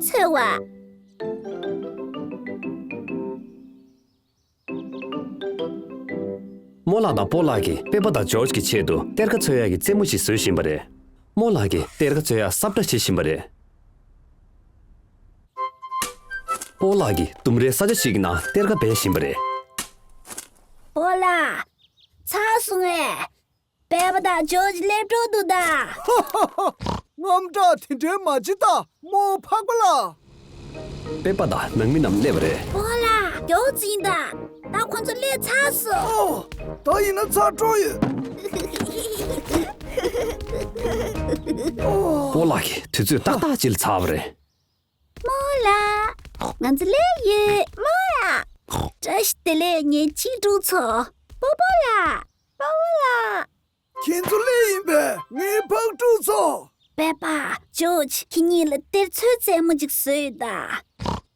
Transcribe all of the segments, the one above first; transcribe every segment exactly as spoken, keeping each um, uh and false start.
འཚོལ་བ། རྨོ་ལགས་དང་སྤོ་ལགས་ཀྱིས་པེ་པ་དང་ཇོརྗ་གི་ཆེད་དུ་གཏེར་ཁ་འཚོལ་ཡག་གི་རྩེད་མོ་ཞིག་བཟོ་བཞིན་པ་རེད། རྨོ་ལགས་ཀྱིས་གཏེར་ཁ་འཚོལ་ཡག་སབ་ཏྲ་བྱེད་བཞིན་པ་རེད། སྤོ་ལགས་ཀྱིས་ལྡུམ་རའི་ས་ཆ་ཞིག་གི་ནང་གཏེར་ཁ་སྦས་བཞིན་པ་རེད། སྤོ་ལགས། ཚར་སོང་ངས། པེ་པ་དང་ཇོརྗ་སླེབས་འགྲོ་འདུག་ད། རྔམ་སྐྲག་དེ་འདྲའི་མ་བྱེད་ད། རྨོ་ཕག་པ་ལགས། པེ་པ་དང་ནང་མི་རྣམས་སླེབས་པ་རེད། སྤོ་ལགས། མགྱོགས་ཙམ་ཡིན་ད། ད་ཁོང་ཚོ་སླེབས་ཚར་སོང་། ཨོ། ད་ཡིན་ན་ཚར་འགྲོ་ཡོད། ཨོ། སྤོ་ལགས་ཀྱིས་དུས་ཚོད་ཏག་ཏག་ཅིག་ལ་ཚར་བ་རེད། རྨོ་ལགས། ང་ཚོ་སླེབས་ཡོད། རྨོ་ལགས། བཀྲ་ཤིས་བདེ་ལེགས་ངའི་གཅེས་ཕྲུག་ཚོ། སྤོ་སྤོ་ལགས། སྤོ་སྤོ་ལགས། ཁྱེད་ཚོ་སླེབས་ཡིན་པས་ངའི་ཕག་ཕྲུག་ཚོ། པེ་པ། ཇོརྗ། ཁྱེད་གཉིས་ལ་གཏེར་འཚོལ་རྩེད་མོ་ཅིག་བཟོས་ཡོད་ད།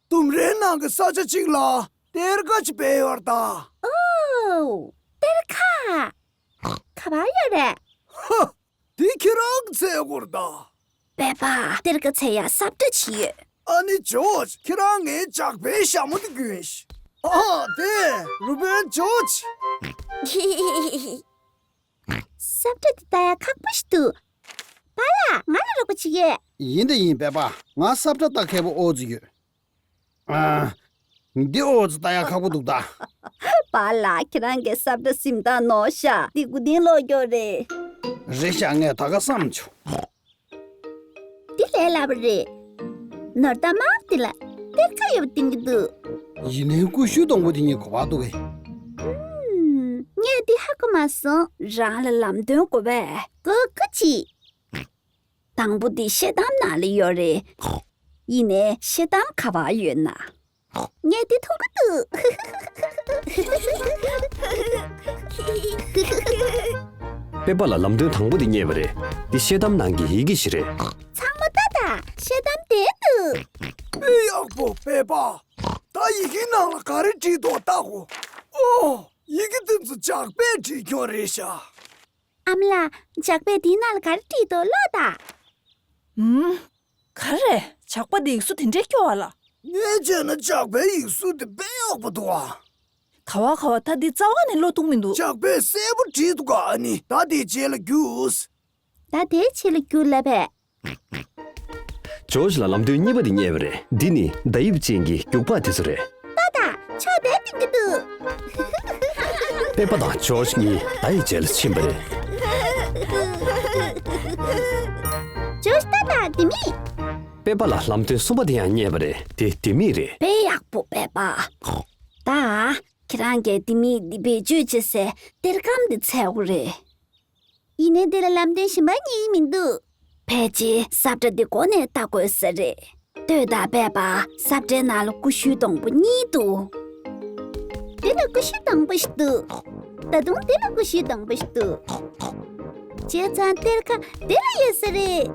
ལྡུམ་རའི་ནང་གི་ས་ཆ་གཅིག་ལ་གཏེར་ཁ་ཅིག་སྦས་ཡོད་རེད་ད། ཨོ། གཏེར་ཁ། ག་པར་ཡོད་རེད། ཧ། འདི་ཁྱེད་རང་གི་འཚོལ་དགོས་རེད་ད། པེ་པ། གཏེར་ཁ་འཚོལ་ཡག་སབ་ཏྲ་བྱེད་ཡོད། ཨ་ནི་ཇོརྗ། ཁྱེད་རང་ངའི་ཇག་པའི་ཞྭ་མོ་དེ་གྱོན་ཤིག་ཨ་དེ་རུ་པའི་ཇོརྗ། སབ་ཏྲ་དེ་ལྟ་ཡག་ཁག་པོ་ཞིག་འདུག་པཱ་ལགས། ང་ལ་རོགས་པ་བྱེད་ཀྱི། ཡིན་དང་ཡིན། པེ་པ། ང་སབ་ཏྲ་ལྟ་མཁས་པོ་ཨོ་ཙི་ཡོད། ཨ། འདི་ཨོ་ཙི་ལྟ་ཡག་ཁག་པོ་འདུག་ད། པཱ་ལགས། ཁྱེད་རང་གི་སབ་ཏྲ་སིམ་ཏང་ནོར་ཤག་འདི་དགུ་ཏིང་ལོག་རྒྱོ་རེད། རེད་ཤག་ངས་ད་ག་བསམ་བྱུང་། འདི་ལས་སླ་པོ་རེད། ནོར་རྟགས་དམར་པོ་དེ་ལ་གཏེར་ཁ་ཡོད་པ་སྟོན་གྱི་འདུག་ཡིན་ནའི་ཀུ་ཤུའི་སྡོང་པོ་དེ་གཉིས་ག་པར་འདུག་གས། ཨུམ། ངས་འདི་ཧ་གོ་མ་སོང་། རང་ལ་ལམ་སྟོན་དགོས་པས། གོ་གོ་ཅི། དང་པོ་དེ་ཤེལ་དམ་ནང་ལ་ཡོད་རེད། ཡིན་ནའི་ཤེལ་དམ་ག་པར་ཡོད་ན། ངས་དེ་མཐོང་གི་འདུག་པེ་པ་ལ་ལམ་སྟོན་དང་པོ་དེ་རྙེད་པ་རེད། འདི་ཤེལ་དམ་ནང་གི་ཡི་གེ་ཞིག་རེད། ཚང་མ་ལྟ་དང་། ཤེལ་དམ་དེར་འདུག་དཔེ་ཡག་པོ་པེ་པ། ད་ཡི་གེ་ནང་ལ་ག་རེ་བྲིས་འདུག་ལྟ་གོ། ཨོ། ཡི་གེ་དེ་ཚོ་ཇག་པས་བྲིས་ཀྱོག་རེད་ཤག་ཨ་མ་ལགས། ཇག་པས་དེའི་ནང་ལ་ག་རེ་བྲིས་འདུག་ཀློག་དང་། ཨུམ། ག་རེ། ཇག་པ་དེ་ཡིག་གཟུགས་དེ་འདྲས་སྐྱོ་བ་ལ། ངས་བྱས་ན་ཇག་པའི་ཡིག་གཟུགས་དེ་དཔེ་ཡག་པོ་འདུག་ཨ། ག་བ་ག་བ། ད་འདི་རྩ་བ་ནས་ཀློག་ཐུབ་མི་འདུག་ཇག་པས་གསལ་པོ་བྲིས་འདུག་ག་ཨ་ནི་ད་དེའི་རྗེས་ལ་རྒྱུགས། ད་དེའི་རྗེས་ལ་རྒྱུགས་ལབ་པས། ཇོརྗ་ལ་ལམ་སྟོན་གཉིས་པ་དེ་རྙེད་པ་རེད། འདི་ནི་མདའ་དབྱིབས་ཅན་གྱི་རྒྱུག་པ་དེ་ཚོ་རེད། ལྟ་དང་། ཕྱོགས་དེར་འདུག་གི་འདུག་པེ་པ་དང་ཇོརྗ་གཉིས་མདའ་ཡི་རྗེས་ལ་ཕྱིན་པ་རེད། ཇོརྗ་ལྟ་དང་། དེ་མིན། པེ་པ་ལ་ལམ་སྟོན་གསུམ་པ་དེ་ཡང་རྙེད་པ་རེད། དེ་ལྡེ་མིག་རེད། དཔེ་ཡག་པོ་པེ་པ། ད། ཁྱེད་རང་གིས་ལྡེ་མིག་འདི་བེད་སྤྱོད་བྱེད་སའི་གཏེར་སྒམ་འདི་འཚོལ་དགོས་རེད། ཡིན་ནའི་འདི་ལ་ལམ་སྟོན་གཞན་པ་རྙེད་ཀྱི་མི་འདུག་ཕལ་ཆེར་སབ་ཏྲ་འདི་མགོ་ནས་ལྟ་དགོས་ས་རེད། ལྟོས་དང་པེ་པ། སབ་ཏྲའི་ནང་ལ་ཀུ་ཤུའི་སྡོང་པོ་གཉིས་འདུག་འདི་ལ་ཀུ་ཤུའི་སྡོང་པོ་ཞིག་འདུག་ད་དུང་འདི་ལ་ཀུ་ཤུའི་སྡོང་པོ་ཞིག་འདུག་བྱས་ཙང་གཏེར་ཁ་འདི་ལ་ཡོད་ས་རེད།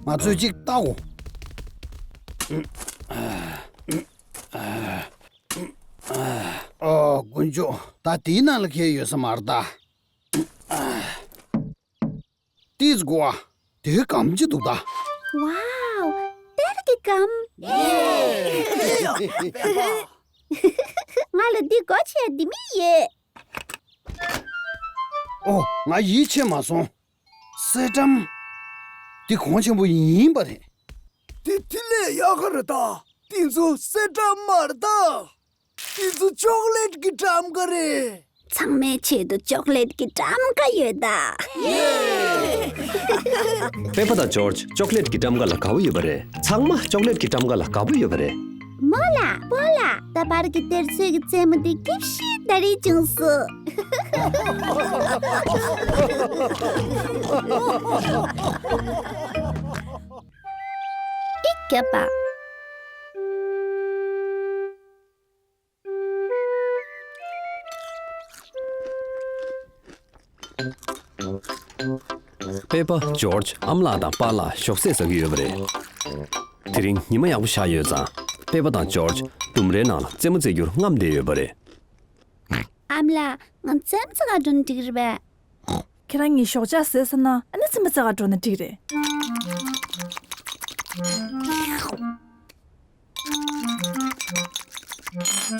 ང་ཚོས་གཅིག་ལྟ་འོ། ཨོ། དཀོན་མཆོག་ད་དེའི་ནང་ལ་གས་ཡོད་ས་མ་རེད་ད། ཏིས་གོ་ཨ། དེའི་སྒམ་ཅི་འདུག་ད། ཝའོ། གཏེར་གྱི་སྒམ། ང་ལ་འདི་སྒོ་ཕྱེ་ཡ་ལྡེ་མིག་ཡོད། ཨོ། ང་ཡིད་ཆེས་མ་སོང་། གསེར་སྦྲམ། འདི་གོང་ཆེན་པོ་ཡིན་པ་རེད། དེ་དེ་ལས་ཡག་ག་རེད་ད། དེ་ཚོ་གསེར་སྦྲམ་མ་རེད་ད། དེ་ཚོ་ཅོག་ལེད་ཀྱི་སྦྲམ་ཀ་རེད། ཚང་མའི་ཆེད་དུ་ཅོག་ལེད་ཀྱི་སྦྲམ་ཀ་ཡོད་ད། པེ་པ་དང་ཇོརྗ་ཅོག་ལེད་ཀྱི་སྦྲམ་ཀ་ལ་དགའ་པོ་ཡོད་པ་རེད། ཚང་མ་ཅོག་ལེད་ཀྱི་སྦྲམ་ཀ་ལ་དགའ་པོ་ཡོད་པ་རེད། རྨོ་ལགས། སྤོ་ལགས། ད་བར་གྱི་གཏེར་འཚོལ་གྱི་རྩེད་མོ་འདི་སྐྱིད་ཤོས་ད་རེས་བྱུང་སོང་། ཨི་སྐྱབས་པ། པེ་པ། ཇོརྗ། ཨ་མ་ལགས་དང་པཱ་ལགས་ཞོགས་ཟས་ཟ་གི་ཡོད་པ་རེད། དེ་རིང་ཉི་མ་ཡག་པོ་ཤར་ཡོད་ཙང་། པེ་པ་དང་ཇོརྗ་ལྡུམ་རའི་ནང་ལ་རྩེད་མོ་རྩེ་རྒྱུར་རྔམ་བསྡད་ཡོད་པ་རེད། ཨ་མ་ལགས། ང་རྩེད་མོ་རྩེ་ག་འགྲོ་ན་འགྲིག་རེད་པས། ཁྱེད་རང་གཉིས་ཞོགས་ཇ་ཟས་ཚར་ན་ཨ་ནི་རྩེད་མོ་རྩེ་ག་འགྲོ་ན་འགྲིག་རེད།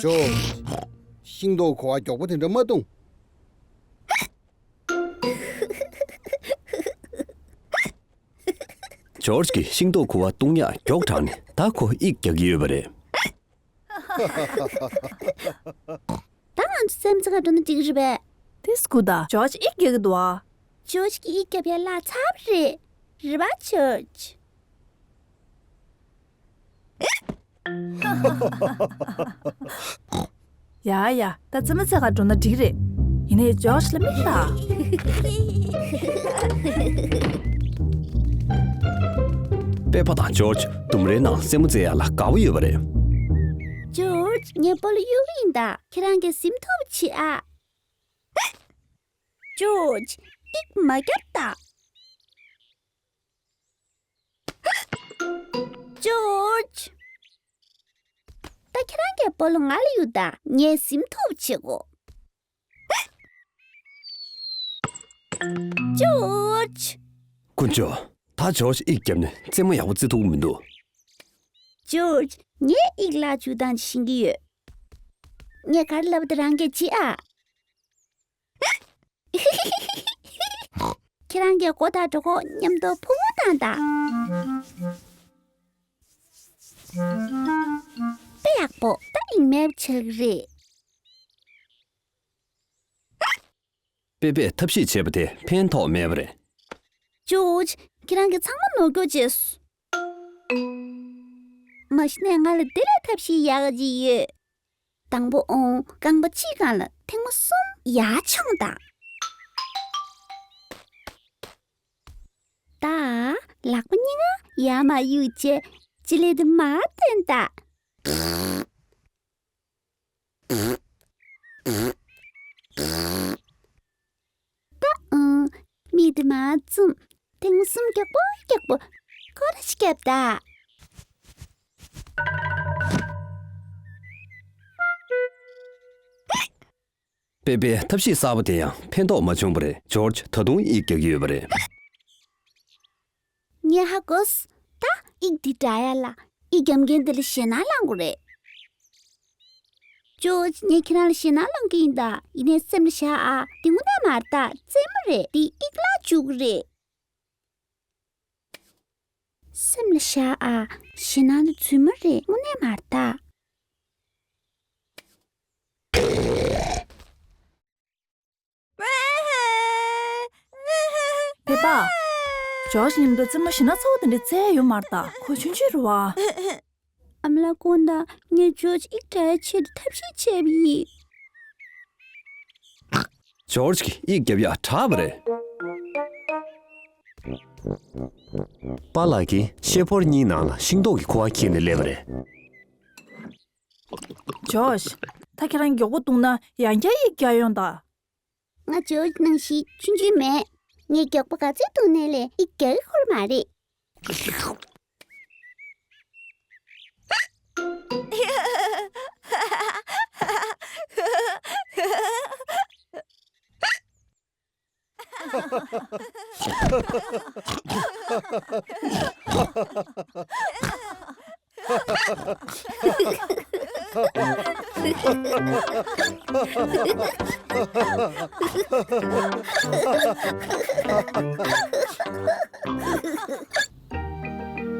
ཇོ། ཤིང་ཏོག་ཁུ་བ་མགྱོགས་པོ་དེ་འདྲ་མ་བཏུང་། ཇོརྗ་གིས་ཤིང་ཏོག་ཁུ་བ་བཏུང་ཡག་མགྱོགས་དྲགས་ནས་ད་ཁོ་དབྱིག་རྒྱག་གི་ཡོད་པ་རེད། ད་ང་ཚོ་རྩེད་མོ་རྩེ་ག་འགྲོ་ན་འགྲིག་གི་རེད་པས། དེ་སྐུ་ད་ཇོརྗ་དབྱིག་རྒྱག་གི་འདུག་ཨ། ཇོརྗ་གིས་དབྱིག་རྒྱབ་ཡ་ལ་ཚར་བ་རེད། རེད་པ་ཇོརྗ། ཡ་ཡ། ད་རྩེད་མོ་རྩེ་ག་འགྲོ་ན་འགྲིག་རེད། ཡིན་ནའི་ཇོརྗ་ལ་མིག་ལྟ། པེ་པ་དང་ཇོརྗ་ལྡུམ་རའི་ནང་རྩེད་མོ་རྩེ་ཡ་ལ་དགའ་པོ་ཡོད་པ་རེད། ཇོརྗ། ངས་སྤོ་ལོ་གཡུག་གི་ཡིན་ད། ཁྱེད་རང་གིས་ཟིན་ཐུབ་པ་བྱེད་ཨ། ཇོརྗ། དབྱིག་མ་རྒྱབ་ད། ཇོརྗ། ད་ཁྱེད་རང་གིས་སྤོ་ལོ་ང་ལ་གཡུག་ད། ངས་ཟིན་ཐུབ་བྱེད་དགོས། ཇོརྗ། དཀོན་མཆོག། ད་ཇོརྗ་དབྱིག་བརྒྱབ་ནས་རྩེད་མོ་ཡག་པོ་རྩེ་ཐུབ་ཀྱི་མི་འདུག་ཇོརྗ། ངས་དབྱིག་ལག་འཇུ་སྟངས་ཤེས་ཀྱི་ཡོད། ངས་ག་རེ་ལབ་པ་དེ་རང་གིས་བྱེད་ཨ། ཁྱེད་རང་གིས་སྒོ་དང་གྲོད་ཁོག་མཉམ་དུ་ཕུང་པོ་བཏང་དང་། དཔེ་ཡག་པོ། ད་དབྱིག་མེད་པ་ཆགས་ཀྱི་རེད། པེ་པས་ཐབས་ཤེས་བྱས་པ་དེ་ཕན་ཐོགས་མེད་པ་རེད། ཇོརྗ། ཁྱེད་རང་གིས་ཚང་མ་ནོར་སྐྱོར་བྱས་སོང་། མ་གཞི་ནས་ང་ལ་དེ་ལས་ཐབས་ཤེས་ཡག་ག་ཅིག་ཡོད། དང་པོ་ཨོང་རྐང་པ་གཅིག་སྒང་ལ་ཐེངས་མ་གསུམ་ཡར་མཆོངས་དང་། ད་ལག་པ་གཉིས་ཀ་ཡར་མར་གཡུག་བྱས་ལྕེ་ལེབ་དེ་མར་བཏོན་དང་། ད་ཨང་། མིག་དེ་མར་བཙུམ། ཐེངས་མ་གསུམ་མགྱོགས་པོ་མགྱོགས་པོ་སྐོར་ར་ཞིག་བརྒྱབ་ད། པེ་པའི་ཐབས་ཤེས་གསར་པ་དེ་ཡང་ཕན་ཐོགས་མ་བྱུང་བ་རེད། ཇོརྗ་ད་དུང་དབྱིག་རྒྱག་གི་ཡོད་པ་རེད། ངས་ཧ་གོ་སོང་། ད་དབྱིག་འདི་འདྲ་ཡ་ལ་དབྱིག་རྒྱབ་མཁན་དེ་ལ་ཞེད་སྣང་ལངས་དགོས་རེད། ཇོ། ངས་ཁྱེད་རང་ལ་ཞེད་སྣང་ལངས་ཀྱི་ཡིན་ད། ཡིན་ནའི་སེམས་ལ་བཞག་ཨ། འདི་དངོས་གནས་མ་རེད་ད། རྩེད་མོ་རེད། འདི་དབྱིག་ལག་འཇུ་གི་རེད། སེམས་ལ་བཞག་ཨ། ཞེད་སྣང་དེ་རྫུན་མ་རེད། དངོས་གནས་མ་རེད་ད། པེ་པ། ཇོརྗ་མཉམ་དུ་རྩེད་མོ་ཞེ་དྲག་ཚ་བོ་དེ་འདྲ་རྩེ་ཡ་ཡོད་མ་རེད་ད། ཁོ་ཆུང་ཆུང་རེད་བ། ཨ་མ་ལགས་དགོངས་དག། ངས་ཇོརྗ་དབྱིག་དྲག་ཡ་ཆེད་དུ་ཐབས་ཤེས་བྱས་པ་ཡིན། ཇོརྗ་གིས་དབྱིག་རྒྱབ་ཡག་དྲག་པ་རེད། པཱ་ལགས་ཀྱིས་ཤེལ་ཕོར་གཉིས་ནང་ལ་ཤིང་ཏོག་གི་ཁུ་བ་འཁྱེར་ནས་སླེབས་པ་རེད། ཇོརྗ། ད་ཁྱེད་རང་མགྱོགས་པོ་བཏུང་ན་ཡང་བསྐྱར་དབྱིག་རྒྱག་ཡོང་ད། ང་ཇོརྗ་ནང་བཞིན་ཆུང་ཆུང་མེད། ངས་མགྱོགས་པོ་ག་ཚོད་བཏུང་ནའི་ལས་དབྱིག་རྒྱག་གི་ཡོད་མ་རེད།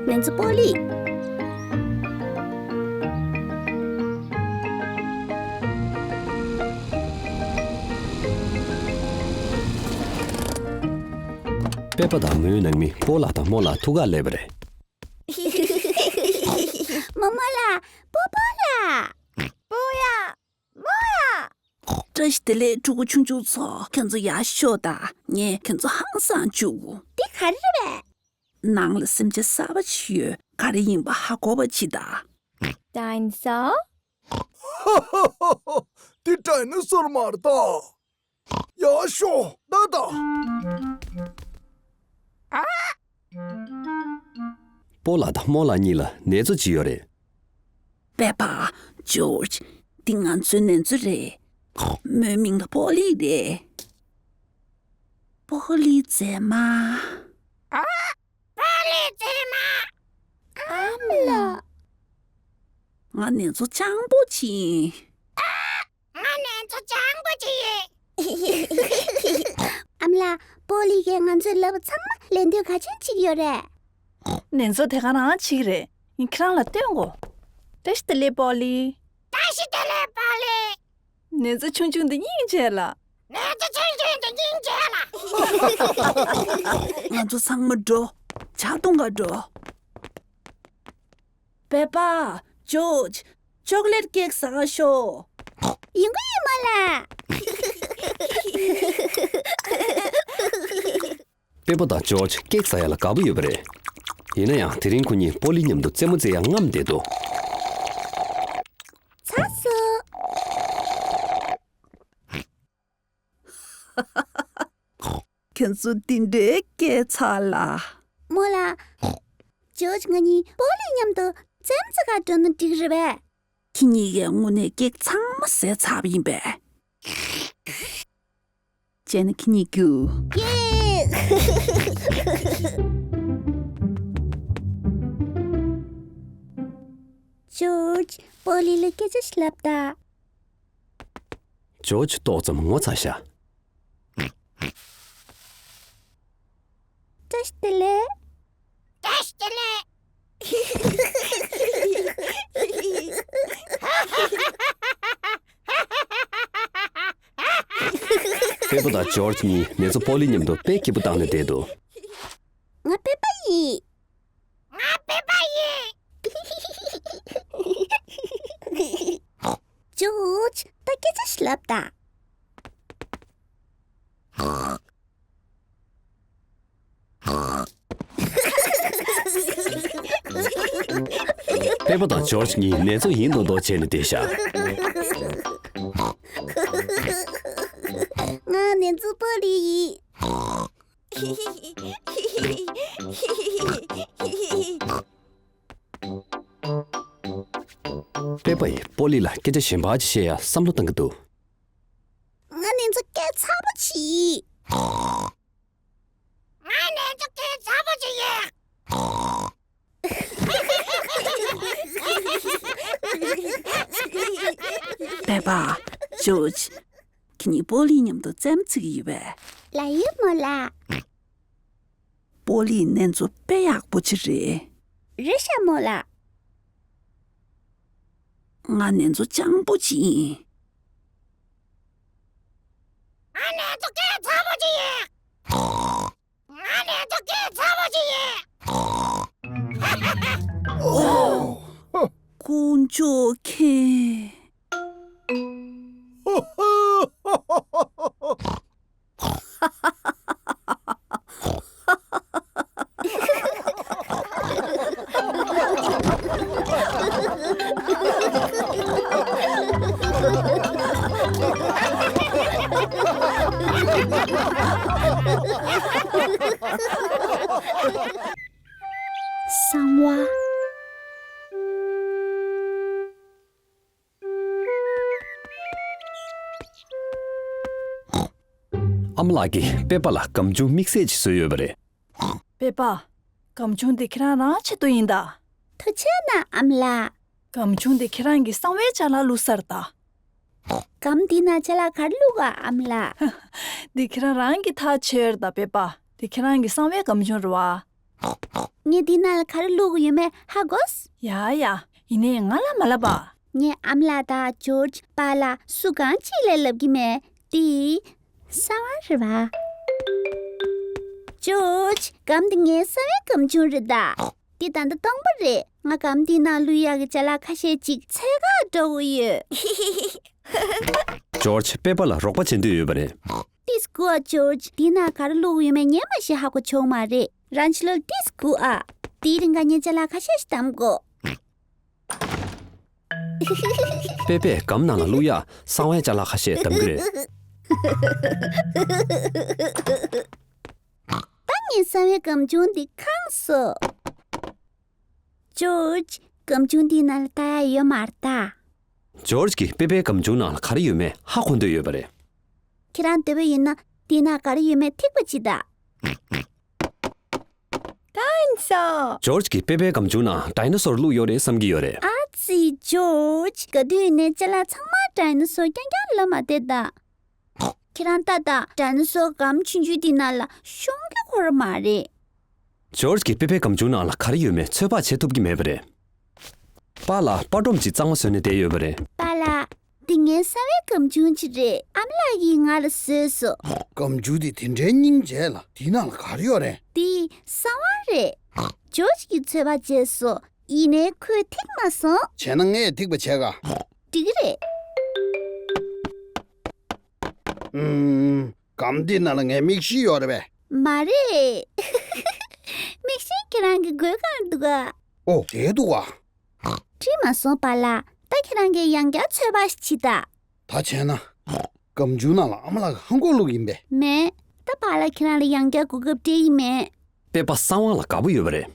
ང་ཚོ་སྤོ་ལི། པེ་པ་དང་མོའི་ནང་མི་པོ་ལགས་དང་རྨོ་ལགས་ཐུག་གར་སླེབས་པ་རེད། རྨོ་མོ་ལགས། པོ་པོ་ལགས། པོ་ཡ། རྨོ་ཡ། བཀྲ་ཤིས་བདེ་ལེགས་ཕྲུ་གུ་ཆུང་ཆུང་ཚོ། ཁྱོད་ཚོ་ཡར་ཤོག་དང་། ངས་ཁྱོད་ཚོ་ཧང་སང་བཅུག་གོ། འདི་ག་རེ་རེད་པས། ནང་ལ་སེམས་ཅན་གསར་པ་ཞིག་ཡོད། ག་རེ་ཡིན་པ་ཧ་གོ་བ་བྱེད་དང་། ཌའི་ནོ་སོར། འདི་ཌའི་ནོ་སོར་མ་རེད་ད། ཡར་ཤོག་ད་ད། པོ་ལགས་དང་རྨོ་ལགས་གཉིས་ལ་ནེ་ཙོ་ཅིག་ཡོད་རེད། པེ་པ། ཇོརྗ། འདི་ང་ཚོའི་ནེ་ཙོ་རེད། མོའི་མིང་ལ་པོ་ལི་རེད། པོ་ལི་མཛེས་མ། ཨ། པོ་ལི་མཛེས་མ། ཨ་མ་ལགས། ང་ ང་ནེ་ཙོ་སྤྱང་པོ་ཅིག་ཡིན། ང་ནེ་ཙོ་སྤྱང་པོ་ཅིག་ཡིན། ཨ་མ་ལགས། པོ་ལི་གིས་ང་ཚོའི་ལབ་པ་ཚང་མ་ལེན་འདོད་ག་ཚོད་ཅིག་ཡོད་རེད། ནེ་ཙོ་དེ་ག་རང་བྱེད་ཀྱི་རེད། ངས་ཁྱེད་རང་ལ་སྟོན་གོ། བཀྲ་ཤིས་བདེ་ལེགས་པོ་ལི། བཀྲ་ཤིས་བདེ་ལེགས་པོ་ལི། ནེ་ཙོ་ཆུང་ཆུང་འདི་སྙིང་རྗེ་ལ། ནེ་ཙོ་ཆུང་ཆུང་འདི་སྙིང་རྗེ་ལ། ང་ཚོ་ཚང་མ་འགྲོ། ཇ་འཐུང་ག་འགྲོ། པེ་པ། ཇོརྗ། ཅོག་ལེ་ཊི་ཀེག་ཟ་ག་ཤོག་ཡིན་གོ་ཡིན་མོ་ལགས། པེ་པ་དང་ཇོརྗ་ཀེག་ཟ་ཡ་ལ་དགའ་པོ་ཡོད་པ་རེད། ཡིན་ན་ཡང་དེ་རིང་ཁོ་གཉིས་པོ་ལི་མཉམ་དུ་རྩེད་མོ་རྩེ་ཡ་རྔམ་བསྡད་འདུག་ཚར་སོང་། ཁྱེད་ཚོ་འདི་འདྲའི་སྐད་ཆ་ལ། མོ་ལགས། ཇོརྗ་ང་གཉིས་པོ་ལི་མཉམ་དུ་རྩེད་མོ་རྩེ་ག་འགྲོ་ན་འགྲིག་རེད་པས། ཁྱེད་གཉིས་ཀས་དངོས་གནས་ཀེག་ཚང་མ་ཟས་ཚར་བ་ཡིན་པས། བྱས་ན་ཁྱེད་གཉིས་རྒྱུགས། ཀེག་ཇོརྗ། པོ་ལི་ལ་སྐད་ཆ་ཞིག་ལབ་དང་། ཇོརྗ་ཏོག་ཙམ་ངོ་ཚ་ཤག་བཀྲ་ཤིས་བདེ་ལེགས། བཀྲ་ཤིས་བདེ་ལེགས། པེ་པ་དང་ཇོརྗ་གཉིས་ནེ་ཙོ་པོ་ལི་མཉམ་དུ་དཔེ་སྐྱིད་པོ་བཏང་ནས་བསྡད་འདུག་ང་པེ་པ་ཡིན། ང་པེ་པ་ཡིན། ཇོརྗ། ད་སྐད་ཆ་ཞིག་ལབ་དང་། པེ་པ་དང་ཇོརྗ་གཉིས་ནེ་ཙོ་ཡིན་མདོག་མདོག་བྱས་ནས་བསྡད་ཤག་ང་ནེ་ཙོ་པོ་ལི་ཡིན། པེ་པ་ཡིས་པོ་ལི་ལ་སྐད་ཆ་གཞན་པ་ཅིག་བཤད་ཡ་བསམ་བློ་བཏང་གི་འདུག་ང་ནེ་ཙོ་སྐད་ཚ་པོ་ཅིག་ཡིན། ང་ནེ་ཙོ་སྐད་ཚ་པོ་ཅིག་ཡིན། པེ་པ། ཇོརྗ། ཁྱེད་གཉིས་པོ་ལི་མཉམ་དུ་རྩེད་མོ་རྩེ་གི་ཡོད་པས། ལགས་ཡོད་མོ་ལགས། པོ་ལི་ནེ་ཙོ་དཔེ་ཡག་པོ་ཅིག་རེད། རེད་ཤག་མོ་ལགས། ང་ནེ་ཙོ་སྤྱང་པོ་ཅིག་ཡིན། ང་ནེ་ཙོ་སྐད་ཚ་པོ་ཅིག་ཡིན། ང་ནེ་ཙོ་སྐད་ཚ་པོ་ཅིག་ཡིན། དཀོན་མཆོག་མཁྱེན། གསང་བ། ཨ་མ་ལགས་ཀྱིས་པེ་པ་ལ་སྒམ་ཆུང་དམིགས་བསལ་ཅིག་བཟོས་ཡོད་པ་རེད། པེ་པ། སྒམ་ཆུང་འདི་ཁྱེད་རང་རང་ཆེད་དུ་ཡིན་ད། ཐུགས་རྗེ་གནང་ཨ་མ་ལགས། སྒམ་ཆུང་འདི་ཁྱེད་རང་གི་གསང་བའི་ཅ་ལག་བླུགས་ས་རེད་ད། སྒམ་འདི་ནང་ཅ་ལག་ག་རེ་བླུགས་ག་ཨ་མ་ལགས། འདི་ཁྱེད་རང་རང་གིས་ཐག་ཆོད་ཡོད་རེད་ད་པེ་པ། འདི་ཁྱེད་རང་གི་གསང་བའི་སྒམ་ཆུང་རེད་བ། ངས་འདི་ནང་ལ་ག་རེ་བླུགས་ཀྱི་ཡོད་མེད་ཧ་གོ། ཡ་ཡ། ཡིན་ནའི་ང་ལ་མ་ལབ་པ། ངས་ཨ་མ་ལགས་དང་ཇོརྗ་པཱ་ལགས་སུ་གང་ཅིག་ལ་ལབ་ཀྱི་མེད། འདི་གསང་བ་རེད་བ། ཇོརྗ། སྒམ་འདི་ངའི་གསང་བའི་སྒམ་ཆུང་རེད་ད། འདི་ད་ལྟ་སྟོང་པ་རེད། ང་སྒམ་འདིའི་ནང་བླུག་ཡག་གི་ཅ་ལག་ཁ་ཤས་ཅིག་འཚོལ་ག་འགྲོ་གི་ཡོད། ཇོརྗ་པེ་པ་ལ་རོགས་པ་བྱེད་འདོད་ཡོད་པ་རེད། ཏོག་ཙམ་སྒུག་ཨ་ཇོརྗ། འདིའི་ནང་ག་རེ་བླུགས་ཡོད་མེད་ངས་མ་ཤེས་ཧ་གོ་བྱུང་མ་རེད། རང་ཕྱི་ལོགས་ཏོག་ཙམ་སྒུག་ཨ། དེའི་རིང་ག་ངས་ཅ་ལག་ཁ་ཤས་ཤིག་བདམས་དགོས། པེ་པས་སྒམ་ནང་ལ་བླུག་ཡག་གསང་བའི་ཅ་ལག་ཁ་ཤས་བདམས་ཀྱི་རེད། ད་ངས་གསང་བའི་སྒམ་ཆུང་འདི་གང་སོང་། ཇོརྗ། སྒམ་ཆུང་འདིའི་ནང་ལ་ལྟ་ཡག་ཡོད་མ་རེད་ད། ཇོརྗ་གིས་པེ་པའི་སྒམ་ཆུང་ནང་ལ་ག་རེ་ཡོད་མེད་ཧ་གོ་འདོད་ཡོད་པ་རེད། ཁྱེད་རང་འདོད་པ་ཡིན་ན་འདིའི་ནང་ག་རེ་ཡོད་མེད་ཐིག་པ་གཅིག་ད། ཀན་སོ། ཇོརྗ་གིས་པེ་པའི་སྒམ་ཆུང་ནང་ཌའི་ནོ་སོར་བླུགས་ཡོད་རེད་བསམ་གྱི་ཡོད་རེད། ཨ་ ཙི། ཇོརྗ། ག་དུས་ནས་ཅ་ལག་ཚང་མ་ཌའི་ནོ་སོར་རྐྱང་རྐྱང་ལ་མ་བལྟས་ད། ཁྱེད་རང་ལྟ་ད། ཌའི་ནོ་སོར་སྒམ་ཆུང་ཆུང་འདི་ནང་ལ་ཤོང་གི་ཁོ་ར་མ་རེད། ཇོརྗ་གིས་པེ་པའི་སྒམ་ཆུང་ནང་ལ་ག་རེ་ཡོད་མེད་ཚོད་དཔག་བྱེད་ཐུབ་ཀྱི་མེད་པ་རེད། པཱ་ལགས་པར་སྒྲོམ་གཅིག་གཙང་མ་བཟོས་ནས་བསྡད་ཡོད་པ་རེད། པཱ་ལགས། འདི་ངའི་གསང་བའི་སྒམ་ཆུང་ཅིག་རེད། ཨ་མ་ལགས་ཀྱིས་ང་ལ་བཟོས་སོང་། སྒམ་ཆུང་འདི་དེ་འདྲའི་སྙིང་རྗེ་ལ། དེའི་ནང་ལ་ག་རེ་ཡོད་རེད། འདི་གསང་བ་རེད། ཇོརྗ་གིས་ཚོད་དཔག་བྱས་སོང་། ཡིན་ནའི་ཁོས་ཐིག་མ་སོང་། བྱས་ན་ངས་ཐིག་པ་བྱས་ག། འགྲིག་གི་རེད། ཨུམ། སྒམ་འདི་ནང་ལ་ངའི་མིག་ཤེལ་ཡོད་རེད་པས། མ་རེད། མིག་ཤེལ་ཁྱེད་རང་གི་མགོའི་སྒང་འདུག་ག། ཨོ། དེ་འདུག་ག། འགྲིག་མ་སོང་པཱ་ལགས། ད་ཁྱེད་རང་གིས་ཡང་བསྐྱར་ཚོད་དཔག་ཞིག་བྱེད་ད། ད་བྱས་ན། སྒམ་ཆུང་ནང་ལ་ཨ་མ་ལགས་ཀྱིས་ཧམ་གོག་བླུགས་ཡིན་པས། མེད། ད་པཱ་ལགས་ཁྱེད་རང་ལ་ཡང་བསྐྱར་གོ་སྐབས་སྤྲད་ཡི་མེད། པེ་པ་གསང་བ་ལ་དགའ་པོ་ཡོད་པ་རེད།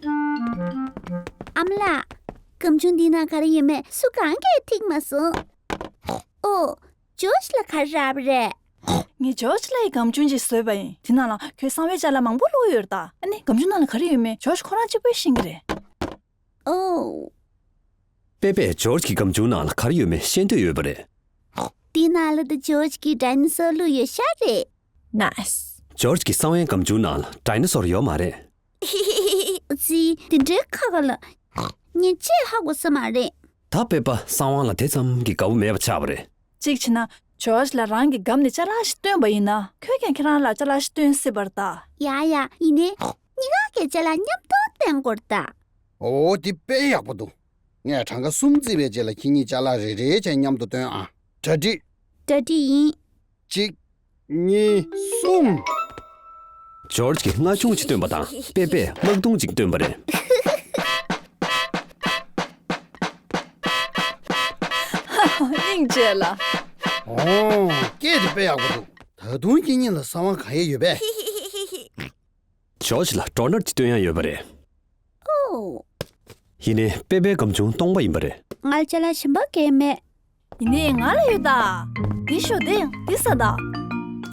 ཨ་མ་ལགས། སྒམ་ཆུང་འདིའི་ནང་ག་རེ་ཡོད་མེད་སུ་གང་གིས་ཐིག་མ་སོང་། ཨོ། ཇོརྗ་ལ་ག་རེ་རག་པ་རེད། ངས་ཇོརྗ་ལགས་ཀྱི་སྒམ་ཆུང་ཅིག་བཟོས་པ་ཡིན། དེ་ནང་ལ་ཁོའི་གསང་བའི་ཅ་ལག་མང་པོ་བླུགས་ཡོད་རེད་ད། ཨ་ནི་སྒམ་ཆུང་ནང་ལ་ག་རེ་ཡོད་མེད་ཇོརྗ་ཁོ་རང་གཅིག་པོས་ཤེས་ཀྱི་རེད། ཨོ། པེ་པས་ཇོརྗ་གི་སྒམ་ཆུང་ནང་ལ་ག་རེ་ཡོད་མེད་ཤེས་འདོད་ཡོད་པ་རེད། དེའི་ནང་ལ་ད་ཇོརྗ་གིས་ཌའི་ནོ་སོར་བླུགས་ཡོད་ཤག་རེད། ནའིས། ཇོརྗ་གི་གསང་བའི་སྒམ་ཆུང་ནང་ལ་ཌའི་ནོ་སོར་ཡོད་མ་རེད། ཙི། དེ་འདྲའི་ཁག་ཁག་ལ། ངས་ཅིག་ཧ་གོ་ས་མ་རེད། ད་པེ་པ་གསང་བ་ལ་དེ་ཙམ་གྱི་དགའ་པོ་མེད་པ་ཆགས་པ་རེད། གཅིག་བྱས་ན་ཇོརྗ་ལ་རང་གི་སྒམ་ནས་ཅ་ལག་ཞིག་བཏོན་པ་ཡིན་ན་ཁོས་ཀྱང་ཁྱེད་རང་ལ་ཅ་ལག་ཞིག་བཏོན་སྲིད་པ་རེད་ད། ཡ་ཡ། ཡིན་ནའི་གཉིས་ཀ་གིས་ཅ་ལག་མཉམ་དུ་བཏོན་དགོས་རེད་ད། ཨོ། དེ་དཔེ་ཡག་པོ་འདུག་ངས་གྲངས་ཀ་གསུམ་བརྩིས་པའི་རྗེས་ལ་ཁྱེད་གཉིས་ཅ་ལག་རེ་རེ་བྱས་མཉམ་དུ་བཏོན་ཨ། གྲ་སྒྲིག་གྲ་སྒྲིག་ཡིན། གཅིག་གཉིས། གསུམ། ཇོརྗ་གིས་རྔ་ཆུང་གཅིག་བཏོན་པ་དང་པེ་པས་དམག་དུང་གཅིག་བཏོན་པ་རེད། སྙིང་རྗེ་ལ། ཨོ། སྐད་དེ་དཔེ་ཡག་པོ་འདུག་ད་དུང་ཁྱེད་གཉིས་ལ་གསང་བ་གང་ཡང་ཡོད་པས། ཇོརྗ་ལ་ཌོ་ནཊ་ཅིག་བཏོན་ཡ་ཡོད་པ་རེད། ཨོ། ཡིན་ནའི་པེ་པའི་སྒམ་ཆུང་སྟོང་པ་ཡིན་པ་རེད། ང་ལ་ཅ་ལག་གཞན་པ་གང་ཡང་མེད། ཡིན་ནའི་ང་ལ་ཡོད་ད། འདི་ཤོག་འདི་འདི་ཟ་ད།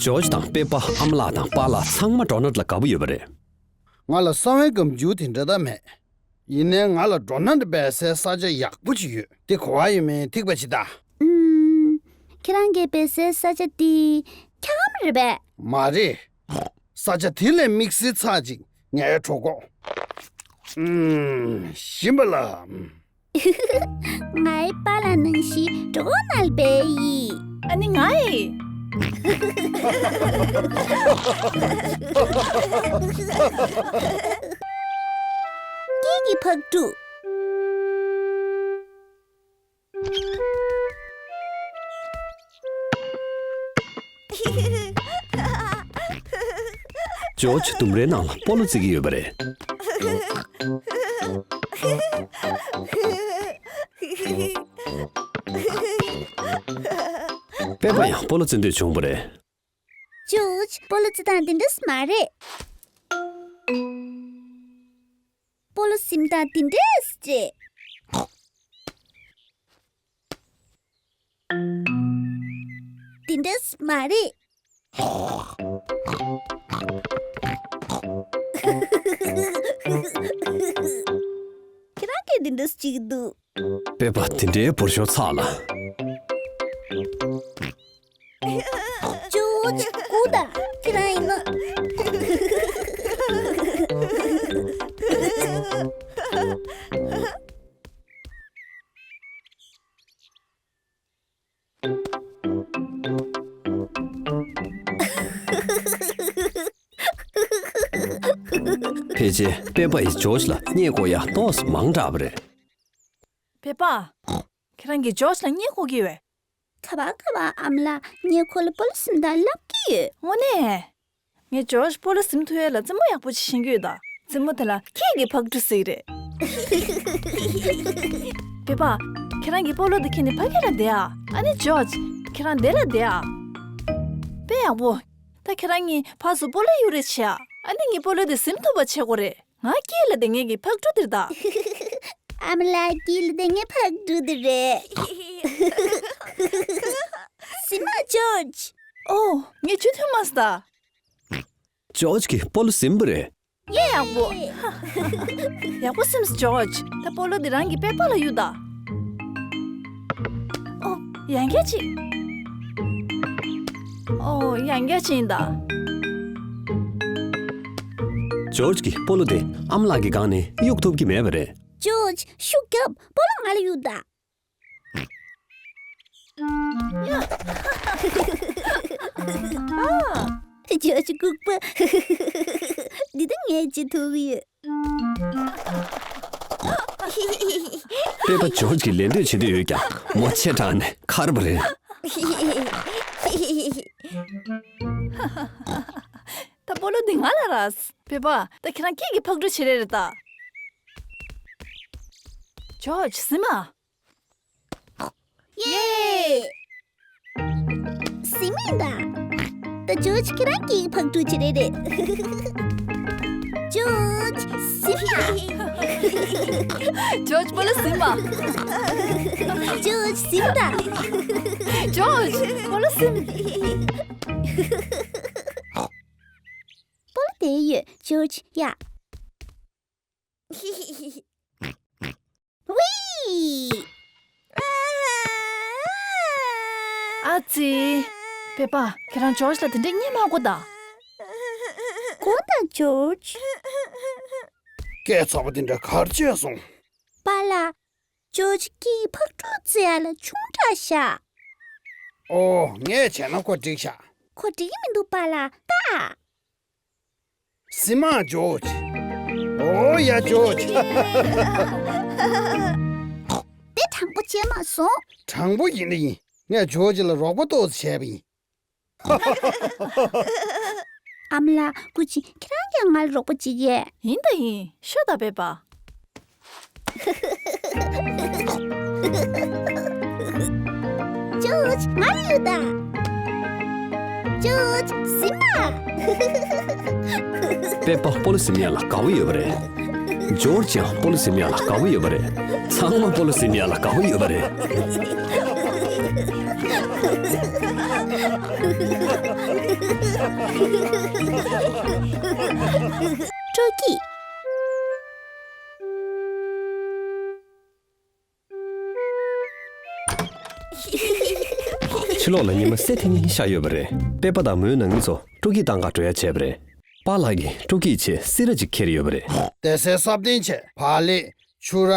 ཇོརྗ་དང་པེ་པ། ཨ་མ་ལགས་དང་པཱ་ལགས་ཚང་མ་ཌོ་ནཊ་ལ་དགའ་པོ་ཡོད་པ་རེད། ང་ལ་གསང་བའི་སྒམ་ཆུང་དེ་འདྲ་ད་མེད། ཡིན་ནའི་ང་ལ་ཌོ་ནཊ་སྦས་སའི་ས་ཆ་ཡག་པོ་ཅིག་ཡོད། དེ་ག་པར་ཡོད་མེད་ཐིག་པ་བྱེད་ད། ཨུམ། ཁྱེད་རང་གིས་སྦས་སའི་ས་ཆ་དེ་འཁྱག་སྒམ་རེད་པས། མ་རེད། ས་ཆ་དེ་ལས་དམིགས་བསལ་ཚར་གཅིག་ངའི་གྲོད་ཁོག་ཨུམ། ཞིམ་པ་ལ། ངའི་པཱ་ལགས་ནང་བཞིན་གྲོད་ཁོག་ནང་ལ་སྦས་ཡིན། ཨ་ནི་ང་ཡི། སྐྱིད་ཀྱི་ཕག་གྲུ། ཇོརྗ་ལྡུམ་རའི་ནང་ལ་སྤོ་ལོ་རྩེ་གི་ཡོད་པ་རེད། པེ་པ་ཡང་སྤོ་ལོ་རྩེ་འདོད་བྱུང་བ་རེད། ཇོརྗ། སྤོ་ལོ་རྩེ་སྟངས་འདི་འདྲས་མ་རེད། སྤོ་ལོ་ཟིན་སྟངས་འདི་འདྲས་རེད། འདི་འདྲས་མ་རེད། ཁྱེད་རང་གིས་འདི་འདྲས་བྱེད་ཀྱི་འདུག་པེ་པ་དེ་འདྲའི་འབོར་ཤོར་ཚར་ལ། ཇོརྗ། སྒུག་དང་། ཁྱེད་རང་ཡིན་ན། ཕལ་ཆེར་པེ་པ་ཡིས་ཇོརྗ་ལ་བརྙས་བཀོག་ཡ་ཏོག་ཙམ་མང་དྲགས་པ་རེད། པེ་པ། ཁྱེད་རང་གིས་ཇོརྗ་ལ་བརྙས་བཀོག་གི་ཡོད། ག་པར་ག་པར། ཨ་མ་ལགས། ངས་ཁོ་ལ་སྤོ་ལོ་ཟིན་སྟངས་ལབ་ཀྱི་ཡོད། དངོས་གནས། ངས་ཇོརྗ་སྤོ་ལོ་ཟིན་ཐུབ་ཡ་ལ་རྩེད་མོ་ཡག་པོ་ཅིག་ཤེས་ཀྱི་ཡོད་ད། རྩེད་མོ་དེ་ལ་སྐྱིད་ཀྱི་ཕག་གྲུ་ཟེར་གྱི་རེད། པེ་པ། ཁྱེད་རང་གིས་སྤོ་ལོ་དེ་ཁྱེར་ནས་ཕ་གི་ལ་བསྡད་ཨ། ཨ་ནི་ཇོརྗ། ཁྱེད་རང་འདི་ལ་བསྡད་ཨ། དཔེ་ཡག་པོ། ད་ཁྱེད་རང་གཉིས་ཕར་ཚུར་སྤོ་ལོ་གཡུག་རེས་བྱེད་ཨ། ཨ་ནི་ངས་སྤོ་ལོ་དེ་ཟིན་ཐུབ་པ་བྱེད་དགོས་རེད། ང་དཀྱིལ་ལ་བསྡད་མཁན་གྱི་ཕག་གྲུ་དེ་རེད་ད། ཨ་མ་ལགས། དཀྱིལ་ལ་བསྡད་མཁན་ཕག་གྲུ་དེ་རེད། ཟིན་མ་ཇོརྗ། ཨོ། ངས་ཇུས་མཐུན་མ་སོང་ད། ཇོརྗ་གིས་སྤོ་ལོ་ཟིན་པ་རེད། ཡེ། ཡག་པོ། ཡག་པོ་སེམས་སོང་ཇོརྗ། ད་སྤོ་ལོ་འདི་རང་གི་པེ་པ་ལ་གཡུག་ད། ཡང་བསྐྱར་ཅིག་ཨོ། ཡང་བསྐྱར་ཅིག་ཡིན་ད། ཇོརྗ་གིས་སྤོ་ལོ་དེ་ཨ་མ་ལགས་ཀྱི་སྒང་ནས་གཡུག་ཐུབ་ཀྱི་མེད་པ་རེད། ཇོརྗ། ཤུགས་རྒྱོབ། སྤོ་ལོ་ང་ལ་གཡུག་ད། ཇོརྗ་ལྐུགས་པ། འདི་ད་ངས་བྱེད་ཐུབ་ཡོད། པེ་པ་ཇོརྗ་གིས་ལད་ཟློས་བྱེད་འདོད་ཡོད་ཀྱང་མོ་ཆེ་དྲགས་ནས་ཁར་བ་རེད། ད་སྤོ་ལོ་འདི་ང་ལ་རག་པེ་པ། ད་ཁྱེད་རང་སྐད་ཀྱིས་ཕག་གྲུ་བྱེད་རེད་རེད་ད། ཇོརྗ། ཟིན་མ། ཡེ། ཟིན་མིན་ད། ད་ཇོརྗ་ཁྱེད་རང་སྐད་ཀྱིས་ཕག་གྲུ་བྱེད་རེད་རེད། ཇོརྗ། ཟིན་མ། ཇོརྗ། སྤོ་ལོ་ཟིན་མ། ཇོརྗ། ཟིན་ད། ཇོརྗ། སྤོ་ལོ་ཟིན། སྤོ་ལོ་དེ་ཡོད་ཇོརྗ། ཡ། ཝི། ཨ་ཙི། པེ་པ། ཁྱེད་རང་ཇོརྗ་ལ་དེ་འདྲས་བརྙས་མ་དགོས་ད། དགོས་ད་ཇོརྗ། སྐད་ཚ་པོ་དེ་འདྲ་ག་རེ་བྱས་སོང་། པཱ་ལགས། ཇོརྗ་སྐད་ཕག་གྲུ་རྩེ་ཡ་ལ་ཆུང་དྲགས་ཤག་ཨོ། ངས་བྱས་ན་ཁོ་འགྲིག་ཤག་ཁོ་འགྲིག་གི་མི་འདུག་པཱ་ལགས། ད། ཟིན་མ་ཇོརྗ། ཨོ་ཡ་ཇོརྗ། དེ་དྲང་པོ་བྱས་མ་སོང་། དྲང་པོ་ཡིན་ན་ཡིན། ངས་ཇོརྗ་ལ་རོགས་པ་ཏོག་ཙམ་བྱས་པ་ཡིན། ཨ་མ་ལགས། སྐུ་མཁྱེན། ཁྱེད་རང་ཀྱང་ང་ལ་རོགས་པ་བྱེད་ཀྱི། ཡིན་ད་ཡིན། ཤོད་ད་པེ་པ། ཇོརྗ། ང་ལ་གཡུག་ད། ཇོརྗ། ཟིན་མ། པེ་པ་སྤོ་ལོ་ཟིན་ཡ་ལ་དགའ་བོ་ཡོད་པ་རེད། ཇོརྗ་ཡང་སྤོ་ལོ་ཟིན་ཡ་ལ་དགའ་བོ་ཡོད་པ་རེད། ཚང་མ་སྤོ་ལོ་ཟིན་ཡ་ལ་དགའ་བོ་ཡོད་པ་རེད། སྤྲོ་སྐྱིད། ཕྱི་ལོགས་ལ་ཉི་མ་གསལ་ཐིང་ཐིང་ཤར་ཡོད་པ་རེད། པེ་པ་དང་མོའི་ནང་མི་ཚོ་སྤྲོ་སྐྱིད་བཏང་ག་འགྲོ་ཡ་བྱས་པ་རེད། པཱ་ལགས་ཀྱིས་སྤྲོ་སྐྱིད་ཆེད་སི་ར་ཅིག་ཁྱེར་ཡོད་པ་རེད། བསྡད་སའི་ས་གདན་ཆེ། བག་ལེབ། ཕྱུ་ར།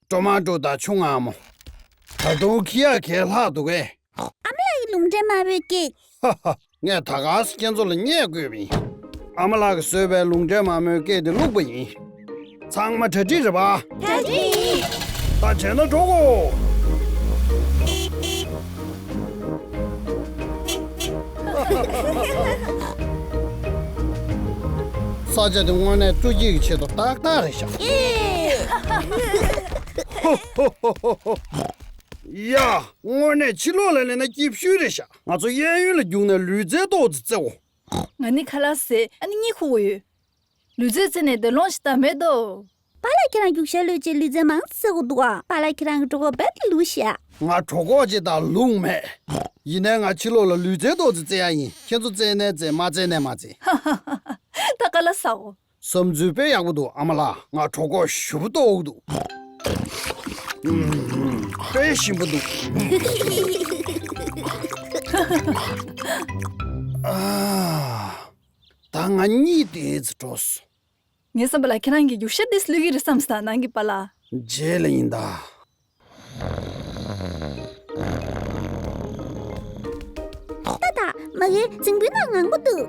ཊོ་མ་ཊོ་དང་ཆུ་ངར་མོ། ད་དུང་ཁྱི་ཡག་གས་ལྷག་འདུག་གས། ཨ་མ་ལགས་ཀྱི་ལུང་འདྲེན་དམར་པོའི་ཀེག་ཧ་ཧ། ངས་ད་ག་སེ་ཁྱེད་ཚོ་ལ་བརྙས་བསྐུར་བ་ཡིན། ཨ་མ་ལགས་ཀྱིས་བཟོས་པའི་ལུང་འདྲེན་དམར་མོའི་ཀེག་དེ་བླུགས་པ་ཡིན། ཚང་མ་གྲ་སྒྲིག་རེད་པ། གྲ་སྒྲིག་ཡིན། ད་བྱས་ན་འགྲོ་གོ། ས་ཆ་དེ་དངོས་གནས་སྤྲོ་སྐྱིད་ཀྱི་ཆེད་དུ་ཏག་ཏག་རེད་ཤག་ཡ། དངོས་གནས་ཕྱི་ལོགས་ལ་སླེབས་ན་སྐྱིད་ཤོས་རེད་ཤག་ང་ཚོ་གཡས་གཡོན་ལ་རྒྱུགས་ནས་ལུས་རྩལ་ཏོག་ཙམ་རྩེའོ། ང་ནི་ཁ་ལག་ཟས་ཨ་ནི་གཉིད་ཁུག་གི་ཡོད། ལུས་རྩལ་རྩེ་ནས་བདེ་ལོང་ཞིག་ད་མེད་དོ། པཱ་ལགས་ཁྱེད་རང་རྒྱུགས་ཤར་གློད་ཅིག་ལུས་རྩལ་མང་ཙམ་རྩེ་དགོས་འདུག་ཨ། པཱ་ལགས་ཁྱེད་རང་གི་གྲོད་ཁོག་རྦད་དེ་ལུག་ཤག་ང་གྲོད་ཁོག་ཅིག་དང་ལུག་མེད། ཡིན་ནའི་ང་ཕྱི་ལོགས་ལ་ལུས་རྩལ་ཏོག་ཙམ་རྩེ་ཡ་ཡིན། ཁྱེད་ཚོ་རྩེ་ནའི་རྩེ། མ་རྩེ་ནའི་མ་རྩེ། ད་ཁ་ལག་ཟ་གོ། བསམ་ཚུལ་དཔེ་ཡག་པོ་འདུག་ཨ་མ་ལགས། ང་གྲོད་ཁོག་ཞེ་པོ་ལྟོགས་འདུག་ཨུམ། དཔེ་ཞིམ་པོ་འདུག་ཨ། ད་ང་གཉིད་ཏོག་ཙམ་བྲོ་སོང་། ངའི་བསམ་པ་ལ་ཁྱེད་རང་གིས་རྒྱུགས་ཤར་འདི་གློད་ཀྱི་རེད་བསམ་སོང་། ནང་གི་པཱ་ལགས། རྗེས་ལ་ཡིན་ད། ཏག་ཏག་མ་གིའི་རྫིང་བུའི་ནང་ངང་པ་འདུག་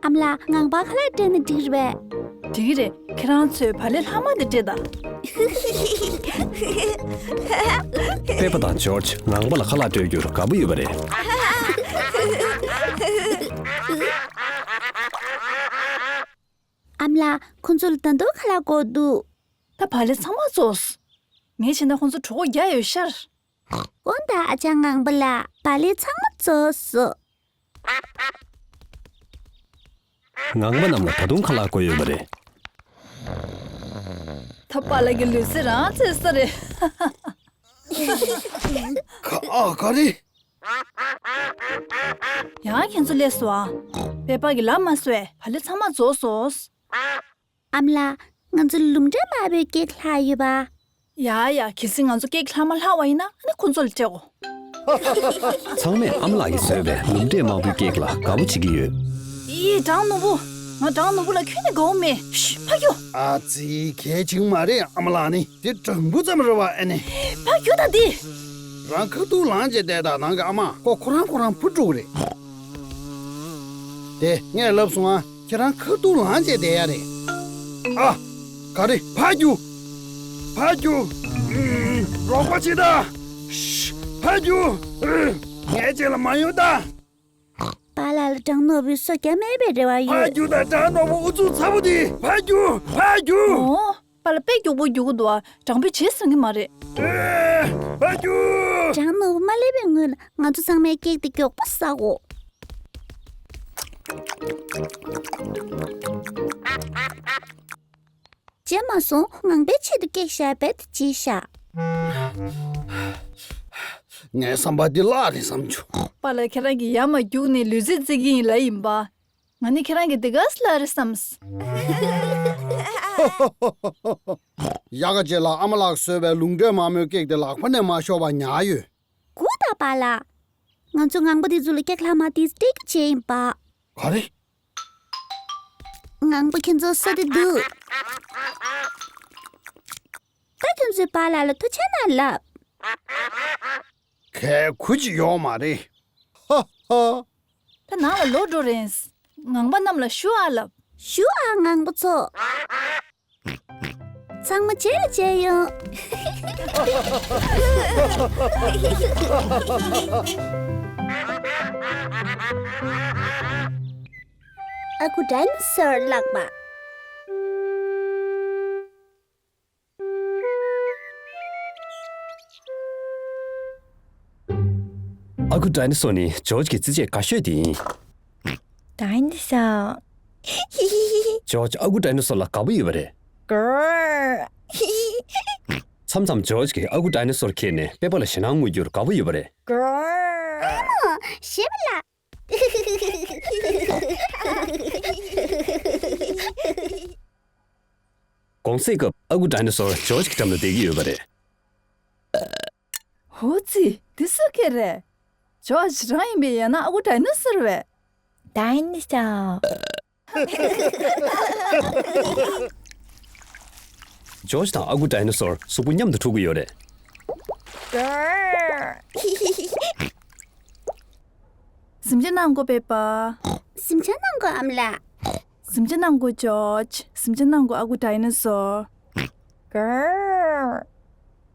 ཨ་མ་ལགས། ངང་པ་ཁ་ལག་སྤྲད་ན་འགྲིག་རེད་པས། འགྲིག་གི་རེད། ཁྱེད་རང་ཚོས་བག་ལེབ་ལྷག་མ་དེ་སྤྲད་དང་། པེ་པ་དང་ཇོརྗ་ངང་པ་ལ་ཁ་ལག་སྤྲོད་རྒྱུར་དགའ་པོ་ཡོད་པ་རེད། ཨ་མ་ལགས། ཁོ་ཚོ་ལ་ད་དུང་ཁ་ལག་དགོས་འདུག་ད་བག་ལེབ་ཚང་མ་རྫོགས་སོང་། ངས་བྱས་ན་ཁོ་ཚོ་གྲོད་ཁོག་རྒྱགས་ཡོད་ཤག་དགོངས་དག་ཨ་ཅག་ངང་པ་ལགས། བག་ལེབ་ཚང་མ་རྫོགས་སོང་། ངང་པ་རྣམས་ལ་ད་དུང་ཁ་ལག་དགོས་ཡོད་པ་རེད། ད་པཱ་ལགས་ཀྱི་ལུས་རྩལ་རང་རྩེད་ས་རེད། ག་ཨ་ག་རེ། ཡང་ཁྱེད་ཚོ་སླེབས་སོང་ཨ། པེ་པ་གིས་ལབ་མ་སོང་བས། བག་ལེབ་ཚང་མ་རྫོགས་སོང་། ཨ་མ་ལགས། ང་ཚོ་ལུང་འདྲེན་དམར་པོའི་ཀེག་ལྷག་ཡོད་པ། ཡ་ཡ། གལ་སྲིད་ང་ཚོ་ཀེག་ལྷག་མ་ལྷག་པ་ཡིན་ན། ཨ་ནི་ཁོ་ཚོ་ལ་སྤྲད་གོ། ཚང་མས་ཨ་མ་ལགས་ཀྱིས་བཟོས་པའི་ལུམ་འབྲས་མང་པོའི་ཀེག་ལ་དགའ་པོ་བྱེད་ཀྱི་ཡོད། ཡི། སྦྲང་ནོར་བུ། ང་སྦྲང་ནོར་བུ་ལ་ཁྱོན་ནས་དགའ་བོ་མེད། ཤི། ཕར་རྒྱུགས། ཨ་ཙི། གལ་ཆེན་མ་རེད། ཨ་མ་ལགས་ནི་དེ་སྦྲང་བུ་ཙམ་རེད་བ། ཨ་ནི། ཕར་རྒྱུགས་དང་དེ། རང་ཁ་ཐུག་ལངས་བྱས་བསྡད་དང་། ནང་གི་ཨ་མ་ཁོ་ཁོ་རང་ཁོ་རང་བུ་ཕྲུག་རེད། དེ་ངས་ལབ་སོང་ཨ། ཁྱེད་རང་ཁ་ཐུག་ལངས་བྱས་བསྡད་ཡ་རེད། ཨ། ག་རེ། ཕར་རྒྱུགས། ཕར་རྒྱུགས། ཨུམ། རོགས་པ་བྱེད་དང་། ཤི། ཕར་རྒྱུགས། ངའི་རྗེས་ལ་མ་ཡོང་དང་། པཱ་ལགས་ལ་སྦྲང་ནོར་བུའི་སོ་བརྒྱབ་མེད་པའི་རེ་བ་ཕར་ཡོད། རྒྱུགས་དང་། སྦྲང་ནོར་བུ་ཨུ་ཚུགས་ཚ་པོ་དེ། ཕར་རྒྱུགས། ཕར་རྒྱུགས། ཨོ། པཱ་ལགས་དཔེ་མགྱོགས་པོ་རྒྱུག་གི་འདུག་ཨ། སྦྲང་བུས་བྱས་ཟིན་གི་མ་རེད། ཨེ། ཕར་རྒྱུགས། སྦྲང་ནོར་བུ་མ་སླེབས་པའི་སྔོན་ལ་ང་ཚོ་ཚང་མས་ཀེག་དེ་མགྱོགས་པོ་ཟ་དགོས། བརྗེད་མ་སོང་། ངང་པའི་ཆེད་དུ་ཀེག་བཞག་རྦད་དེ་བརྗེད་བཞག་ངའི་བསམ་པ་འདི་བརླག་རེད་བསམ་བྱུང་། པཱ་ལགས་ཁྱེད་རང་གིས་ཡར་མར་རྒྱུགས་ནས་ལུས་རྩལ་རྩེད་ཀྱི་ཡིན་ལབ་ཡིན་པ། ང་ནི་ཁྱེད་རང་གི་དེ་ག་ས་ལ་རེད་བསམས། ཡ། ག་རྗེས་ལ་ཨ་མ་ལགས་བཟོས་པའི་ལུང་བསྟན་མ་རྨོས་ཀེག་དེ་ལག་པ་ནས་མ་ཤོར་བ་ཉར་ཡོད། སྒུག་དང་པཱ་ལགས། ང་ཚོ་ངང་པ་དེ་ཚོ་ལ་ཀེག་ལྷག་མ་དེ་སྤྲད་རྒྱུ་བྱས་ཡིན་པ། ག་རེ། ངང་པ་ཁྱེད་ཚོ་ས་དེ་འདུག་ད་ཁྱོད་ཚོས་པཱ་ལགས་ལ་ཐུགས་རྗེ་གནང་ལབ། གལ་གུ་ཅི་ཡོད་མ་རེད། ཧ་ཧ། ད་ནང་ལ་ལོག་འགྲོ་རན། ངང་པ་རྣམས་ལ་ཞུ་ཨ་ལབ། ཞུ་ཨ་ངང་པ་ཚོ། ཚང་མ་རྗེས་ལ་མཇལ་ཡོང་། ཨ་ཁུ་ཌའི་ནོ་སོར་ལགས་པ། ཨ་ཁུ་ཌའི་ནོ་སོར་ནི་ཇོརྗ་གི་རྩེད་ཆས་དགའ་ཤོས་དེ་ཡིན། ཌའི་ནོ་སོར། ཇོརྗ་ཨ་ཁུ་ཌའི་ནོ་སོར་ལ་དགའ་པོ་ཡོད་པ་རེད། མཚམས་མཚམས་ཇོརྗ་གིས་ཨ་ཁུ་ཌའི་ནོ་སོར་ཁྱེར་ནས་པེ་པ་ལ་ཞེད་སྣང་དངོས་རྒྱུར་དགའ་པོ་ཡོད་པ་རེད། ཨ་མ། ཞེད་པ་ལ། གུང་སེང་སྐབས་ཨ་ཁུ་ཌའི་ནོ་སོར་ཇོརྗ་གི་འགྲམ་ལ་བསྡད་ཀྱི་ཡོད་པ་རེད། ཧོ་ཙི། འདི་སུ་ཁྱེད་རེད། ཇོརྗ་རང་ཡིན་པས། ཡང་ན་ཨ་ཁུ་ཌའི་ནོ་སོར་བས། ཌའི་ནོ་སོར། ཇོརྗ་དང་ཨ་ཁུ་ཌའི་ནོ་སོར་གཟུགས་པོ་མཉམ་དུ་འཁྲུག་གི་ཡོད་རེད། གཟིམ་ཆ་གནང་གོ་པེ་པ། གཟིམ་ཆ་གནང་གོ་ཨ་མ་ལགས། གཟིམ་ཆ་གནང་གོ་ཇོརྗ། གཟིམ་ཆ་གནང་གོ་ཨ་ཁུ་ཌའི་ནོ་སོར།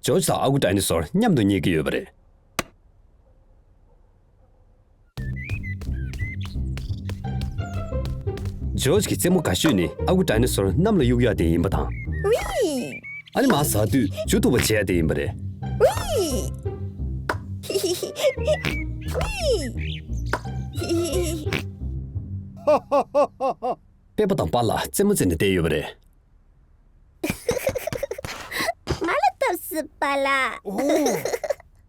ཇོརྗ་དང་ཨ་ཁུ་ཌའི་ནོ་སོར་མཉམ་དུ་རྙེད་ཀྱི་ཡོད་པ་རེད། ཇོརྗ་གི་རྩེད་མོ་དགའ་ཤོས་ནི་ཨ་ཁུ་ཌའི་ནོ་སོར་གནམ་ལ་གཡུག་ཡག་དེ་ཡིན་པ་དང་། ཨ་ནི་མར་ཟགས་དུས་མཇུག་རྡུགས་པ་བྱེད་ཡག་དེ་ཡིན་པ་རེད། པེ་པ་དང་པཱ་ལགས་རྩེད་མོ་རྩེ་ནས་བསྡད་ཡོད་པ་རེད། ང་ལ་སྟབས་སུ་པཱ་ལགས། ཨོ།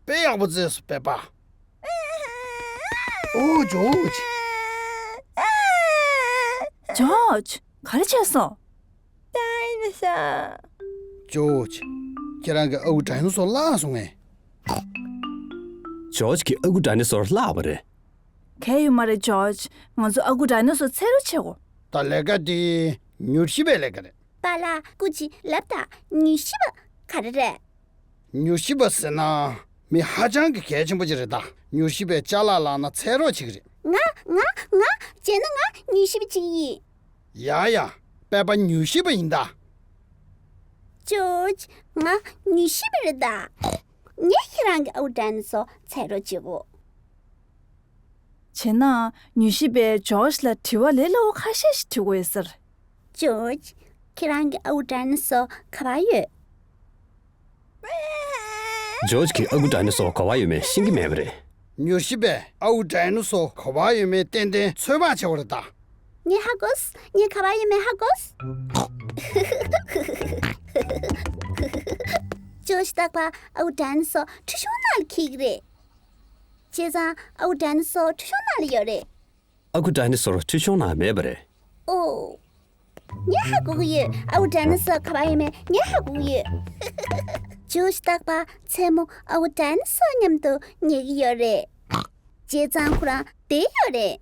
དཔེ་ཡག་པོ་རྩེས་སོང་པེ་པ། ཨོ་ཇོརྗ། ཇོརྗ། ག་རེ་བྱས་སོང་། ཌའི་ནོ་སོར། ཇོརྗ། ཁྱེད་རང་གི་ཨ་ཁུ་ཌའི་ནོ་སོར་བརླག་སོང་ངས། ཇོརྗ་གི་ཨ་ཁུ་ཌའི་ནོ་སོར་བརླག་པ་རེད། གལ་ཡོད་མ་རེད་ཇོརྗ། ང་ཚོ་ཨ་ཁུ་ཌའི་ནོ་སོར་འཚོལ་རོགས་བྱེད་དགོས། ད་ལས་ཀ་དེ་མྱུལ་ཞིབ་པའི་ལས་ཀ་རེད། པཱ་ལགས། སྐུ་མཁྱེན་ལབ་དང་། མྱུལ་ཞིབ་པ་ག་རེ་རེད། མྱུལ་ཞིབ་པ་ཟེར་ན་མི་ཧ་ཅང་གི་གལ་ཆེན་པོ་ཅིག་རེད་ད། མྱུལ་ཞིབ་པས་ཅ་ལག་བརླགས་ན་འཚོལ་རོགས་བྱེད་ཀྱི་རེད། ང་ང་ང་བྱས་ན་ང་མྱུལ་ཞིབ་པ་ཅིག་ཡིན། ཡ་ཡ། པེ་པ་མྱུལ་ཞིབ་པ་ཡིན་ད། ཇོརྗ། ང་མྱུལ་ཞིབ་པ་རེད་ད། ངས་ཁྱེད་རང་གི་ཨ་ཁུ་ཌའི་ནོ་སོར་འཚོལ་རོགས་བྱེད་དགོས། བྱས་ན་མྱུལ་ཞིབ་པས་ཇོརྗ་ལ་དྲི་བ་ལས་སླ་བོ་ཁ་ཤས་ཤིག་དྲི་དགོས་ཟེར། ཇོརྗ། ཁྱེད་རང་གི་ཨ་ཁུ་ཌའི་ནོ་སོར་ག་པར་ཡོད། ཇོརྗ་གིས་ཨ་ཁུ་ཌའི་ནོ་སོར་ག་པར་ཡོད་མེད་ཤེས་ཀྱི་མེད་པ་རེད། མྱུལ་ཞིབ་པས་ཨ་ཁུ་ཌའི་ནོ་སོར་ག་པར་ཡོད་མེད་ཏན་ཏན་ཚོད་དཔག་བྱེད་པ་རེད་ད། ངས་ཧ་གོ་སོང་། ངས་ག་པར་ཡོད་མེད་ཧ་གོ་སོང་། ཇོརྗ་རྟག་པར་ཨ་ཁུ་ཌའི་ནོ་སོར་ཁྲུས་གཞོང་ནང་ལ་འཁྱེར་གྱི་རེད། བྱས་ཙང་ཨ་ཁུ་ཌའི་ནོ་སོར་ཁྲུས་གཞོང་ནང་ལ་ཡོད་རེད། ཨ་ཁུ་ཌའི་ནོ་སོར་ཁྲུས་གཞོང་ནང་མེད་པ་རེད། ཨོ། ངས་ཧ་གོ་གི་ཡོད། ཨ་ཁུ་ཌའི་ནོ་སོར་ག་པར་ཡོད་མེད་ངས་ཧ་གོ་གི་ཡོད། ཇོརྗ་རྟག་པར་མཚན་མོ་ཨ་ཁུ་ཌའི་ནོ་སོར་མཉམ་དུ་ཉལ་གྱི་ཡོད་རེད། བྱས་ཙང་ཁོ་རང་བསྡད་ཡོད་རེད།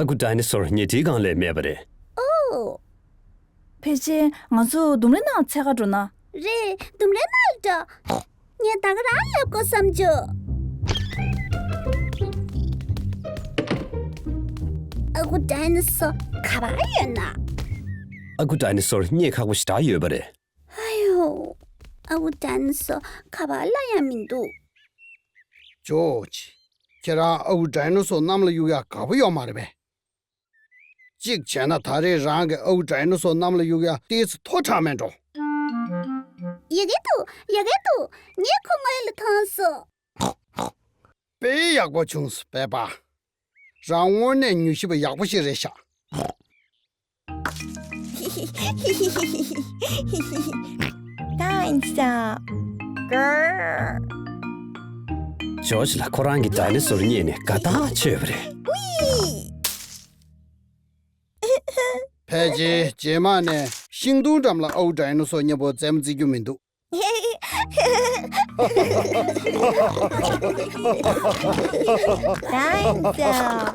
ཨ་ཁུ་ཌའི་ནོ་སོར་ཉལ་ཁྲིའི་སྒང་ལ་མེད་པ་རེད། ཨོ། ཕལ་ཆེར་ང་ཚོ་ལྡུམ་རའི་ནང་འཚོལ་ག་འགྲོ་ན། རེད། ལྡུམ་རའི་ནང་ལ་འགྲོ། ངས་ད་ག་རང་སླེབས་དགོས་བསམ་བྱུང་། ཨ་ཁུ་ཌའི་ནོ་སོར་ག་པར་ཡོད་ན། ཨ་ཁུ་ཌའི་ནོ་སོར་རྙེད་ཁག་པོ་ཞེ་དྲག་ཡོད་པ་རེད། ཨ་ཡོ། ཨ་ཁུ་ཌའི་ནོ་སོར་ག་པར་སླེབས་ཡ་མི་འདུག་ཇོརྗ། ཁྱེད་རང་ཨ་ཁུ་ཌའི་ནོ་སོར་གནམ་ལ་གཡུག་ཡ་དགའ་པོ་ཡོད་མ་རེད་པས། གཅིག་བྱས་ན་ད་རེས་རང་གིས་ཨ་ཁུ་ཌའི་ནོ་སོར་གནམ་ལ་གཡུག་ཡ་ཏོག་ཙམ་མཐོ་དྲགས་མེད་འགྲོ། ཡག་གི་འདུག་ཡག་གི་འདུག་ངས་ཁོ་སྔོན་ལ་མཐོང་སོང་། དཔེ་ཡག་པོ་བྱུང་སོང་པེ་པ། རང་དངོས་གནས་མྱུལ་ཞིབ་པ་ཡག་པོ་ཞིག་རེད་ཤག་ད་ཡིན་ས། གར། ཇོརྗ་ལ་ཁོ་རང་གི་ཌའི་ནོ་སོར་རྙེད་ནས་དགའ་ཐག་ཆོད་པ་རེད། ཝི། ཕལ་ཆེར་རྗེས་མ་ནས་ཤིང་སྡོང་འགྲམ་ལ་ཨ་ཁུ་ཌའི་ནོ་སོར་མཉམ་པོ་རྩེད་མོ་རྩེ་རྒྱུ་མི་འདུག་ད་ཡིན་ས།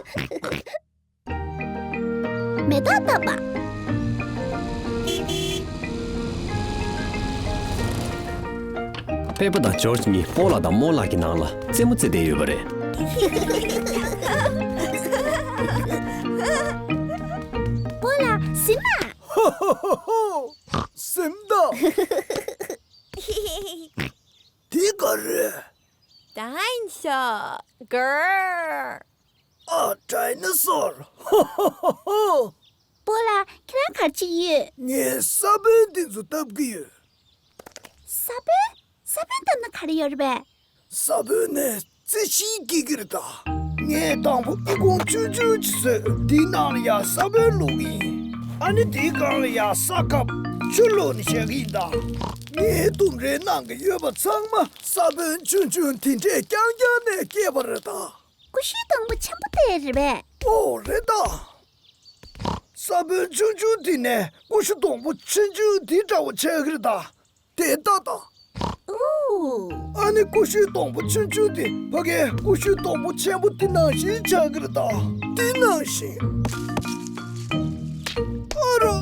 མེ་ཏོག་བཏབ་པ། པེ་པ་དང་ཇོརྗ་གཉིས་སྤོ་ལགས་དང་རྨོ་ལགས་ཀྱི་ནང་ལ་རྩེད་མོ་རྩེ་བསྡད་ཡོད་པ་རེད། སྤོ་ལགས་ཟིན་ན། ཧོ་ཧོ་ཧོ་ཧོ། ཟིན་ད། དེ་ག་རེད། ད་ཡིན་ཤག་གར། ཨ། ཌའི་ནོ་སོར། ཧོ་ཧོ་ཧོ་ཧོ། སྤོ་ལགས་ཁྱེད་རང་ག་རེ་བྱེད་ཀྱི་ཡོད། ངས་ས་བོན་འདི་ཚོ་བཏབ་ཀྱི་ཡོད། ས་བོན། ས་བོན་བཏབ་ན་ག་རེ་ཡོད་རེད་པས། ས་བོན་ནས་རྩི་ཤིང་སྐྱེ་གི་རེད་ད། ངས་དང་པོ་ཨི་ཁུང་ཆུང་ཆུང་ཅིག་བཟོས། འདིའི་ནང་ལ་ཡ་ས་བོན་བླུགས་ཡིན། ཨ་ནི་འདིའི་སྒང་ལ་ཡ་ས་བཀབ། ཆུ་བླུགས་ནས་བཞག་གི་ཡིན་ད། ངའི་ལྡུམ་རའི་ནང་གི་ཡོད་པ་ཚང་མ་ས་བོན་ཆུང་ཆུང་དེ་འདྲས་རྐྱང་རྐྱང་ནས་སྐྱེས་པ་རེད་ད། ཀུ་ཤུའི་སྡོང་པོ་ཆེན་པོ་དེ་རེད་པས། ཨོ་རེད་ད། ས་བོན་ཆུང་ཆུང་དེ་ནས་ཀུ་ཤུ་སྡོང་པོ་ཆུང་ཆུང་དེ་འདྲ་བོ་ཆགས་ཀྱི་རེད་ད། དེ་ལྟ་ད། ཨོ། ཨ་ནི་ཀུ་ཤུའི་སྡོང་པོ་ཆུང་ཆུང་དེ་ཕ་གིའི་ཀུ་ཤུའི་སྡོང་པོ་ཆེན་པོ་དེ་ནང་བཞིན་ཆགས་ཀྱི་རེད་ད། དེ་ནང་བཞིན། ཨ་རོ།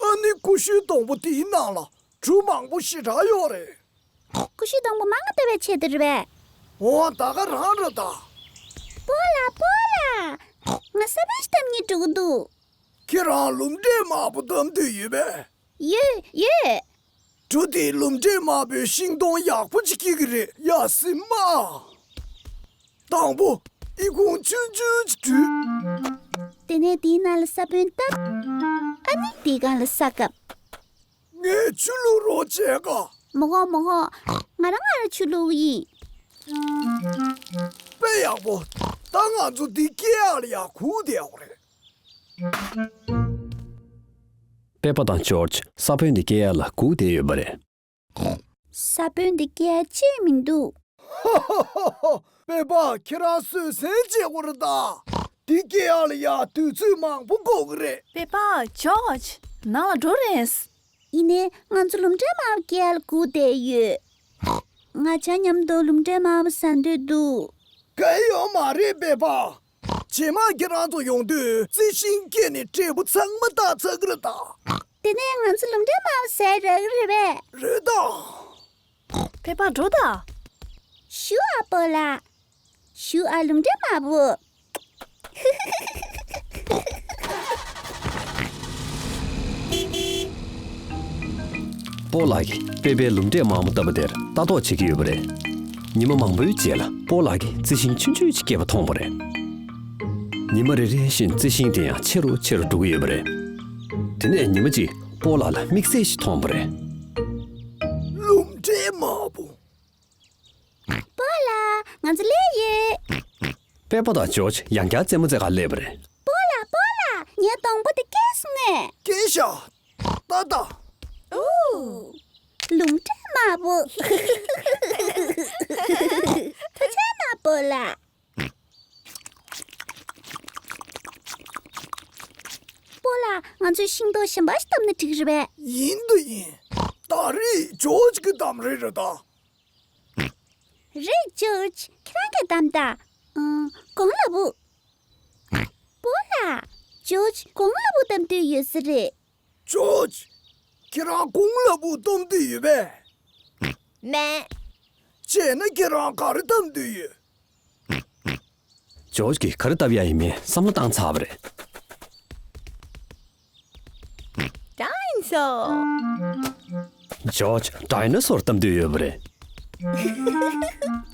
ཨ་ནི་ཀུ་ཤུའི་སྡོང་པོ་དེའི་ནང་ལ་གྲུ་མང་པོ་ཞེ་དྲག་ཡོད་རེད། ཀུ་ཤུའི་སྡོང་པོ་མང་བ་བཏབ་པའི་ཆེད་དུ་རེད་པས། འོ་ད་ག་རང་རེད་ད། སྤོ་ལགས་སྤོ་ལགས། ང་ས་བོན་ཞིག་བཏབ་སྙིང་འདོད་ཀྱི་འདུག་ཁྱེད་རང་ལུམ་འབྲས་དམར་པོ་བཏབ་འདོད་ཡོད་པས། ཡོད་ཡོད། གྲུ་དེའི་ལུམ་འབྲས་དམར་པོའི་ཤིང་སྡོང་ཡག་པོ་ཅིག་སྐྱེ་གི་རེད་ཡ། ཟིན་མ། དང་པོ་ཨི་ཁུང་ཆུང་ཆུང་ཅིག་བྲུས། དེ་ནས་དེའི་ནང་ལ་ས་བོན་བཏབ། ཨ་ནི་དེའི་སྒང་ལ་ས་བཀབ། ངས་ཆུ་བླུགས་རོགས་བྱེད་ག་མི་དགོས་མི་དགོས། ང་རང་ང་རང་ཆུ་བླུགས་ཡིན། དཔེ་ཡག་པོ། ད་ང་ཚོ་འདི་སྐྱེ་ཡག་ལ་ཡ་སྒུག་བསྡད་ཡོད་རེད། པེ་པ་དང་ཇོརྗ་ས་བོན་འདི་སྐྱེ་ཡག་ལ་སྒུག་བསྡད་ཡོད་པ་རེད། ས་བོན་འདི་སྐྱེ་ཡག་ཅིག་མི་འདུག་ཧོ་ཧོ་ཧོ་ཧོ། པེ་པ་ཁྱེད་རང་བཟོད་བསྲན་བྱེད་དགོས་རེད་ད། འདི་སྐྱེ་ཡག་ལ་ཡ་དུས་ཚོད་མང་པོ་འགོར་གི་རེད། པེ་པ་ཇོརྗ་ནང་ལ་འགྲོ་རན། ཡིན་ནའི་ང་ཚོ་ལུམ་འབྲས་དམར་པོ་སྐྱེ་ཡག་ལ་སྒུག་བསྡད་ཡོད། ང་ཅག་མཉམ་དུ་ལུམ་འབྲས་དམར་པོ་ཟ་འདོད་འདུག་གལ་ཡོད་མ་རེད་པེ་པ། རྗེས་མ་ཁྱེད་རང་ཚོ་ཡོང་དུས་རྩི་ཤིང་སྐྱེས་ནས་འབྲས་བུ་ཚང་མ་བཏགས་ཚར་གི་རེད་ད། དེ་ནས་ང་ཚོ་ལུམ་འབྲས་དམར་པོ་ཟ་ཡག་རག་གི་རེད་པས། རེད་ད། པེ་པ་འགྲོ་ད། ཞུ་ཨ་སྤོ་ལགས། ཞུ་ཨ་ལུམ་འབྲས་དམར་པོ། སྤོ་ལགས་ཀྱིས་པེ་པའི་ལུམ་འབྲས་དམར་པོ་བཏབ་པ་དེར་ལྟ་རྟོག་བྱེད་ཀྱི་ཡོད་པ་རེད། ཉི་མ་མང་པོའི་རྗེས་ལ་སྤོ་ལགས་ཀྱིས་རྩི་ཤིང་ཆུང་ཆུང་ཅིག་སྐྱེས་པ་མཐོང་བ་རེད། ཉི་མ་རེ་རེ་བཞིན་རྩི་ཤིང་དེ་ཡང་ཆེ་རུ་ཆེ་རུ་འགྲོ་གི་ཡོད་པ་རེད། དེ་ནས་ཉི་མ་གཅིག་སྤོ་ལགས་ལ་དམིགས་བསལ་ཞིག་མཐོང་བ་རེད། ལུམ་འབྲས་དམར་པོ། སྤོ་ལགས། ང་ཚོ་སླེབས་ཡོད། པེ་པ་དང་ཇོརྗ་ཡང་བསྐྱར་རྩེད་མོ་རྩེ་གར་སླེབས་པ་རེད། སྤོ་ལགས་སྤོ་ལགས། ངའི་སྡོང་པོ་དེ་སྐྱེས་སོང་ངས། སྐྱེས་ཤག་ད་ལྟ། ཨོ། ལུམ་འབྲས་དམར་པོ། ཐུགས་རྗེ་གནང་སྤོ་ལགས། ང་ཚོས་ཤིང་ཏོག་གཞན་པ་ཞིག་བདམས་ན་འགྲིག་རེད་པས། ཡིན་དང་ཡིན། ད་རེས་ཇོརྗ་གིས་བདམས་རེད་རེད་ད། རེད་ཇོརྗ། ཁྱེད་རང་གིས་བདམས་ད། ཨང་། གོང་ལ་བུ། པོ་ལགས། ཇོརྗ་གོང་ལ་བུ་བདམས་འདོད་ཡོད་ས་རེད། ཇོརྗ། ཁྱེད་རང་གོང་ལ་བུ་བདམས་འདོད་ཡོད་པས། མེད། བྱས་ན་ཁྱེད་རང་ག་རེ་བདམས་འདོད་ཡོད། ཇོརྗ་གིས་ག་རེ་བཏབ་ཡ་ཡིན་མིན་བསམ་བློ་བཏང་ཚར་བ་རེད། ཌའི་ནོ་སོར། ཇོརྗ་ཌའི་ནོ་སོར་བདམས་འདོད་ཡོད་པ་རེད།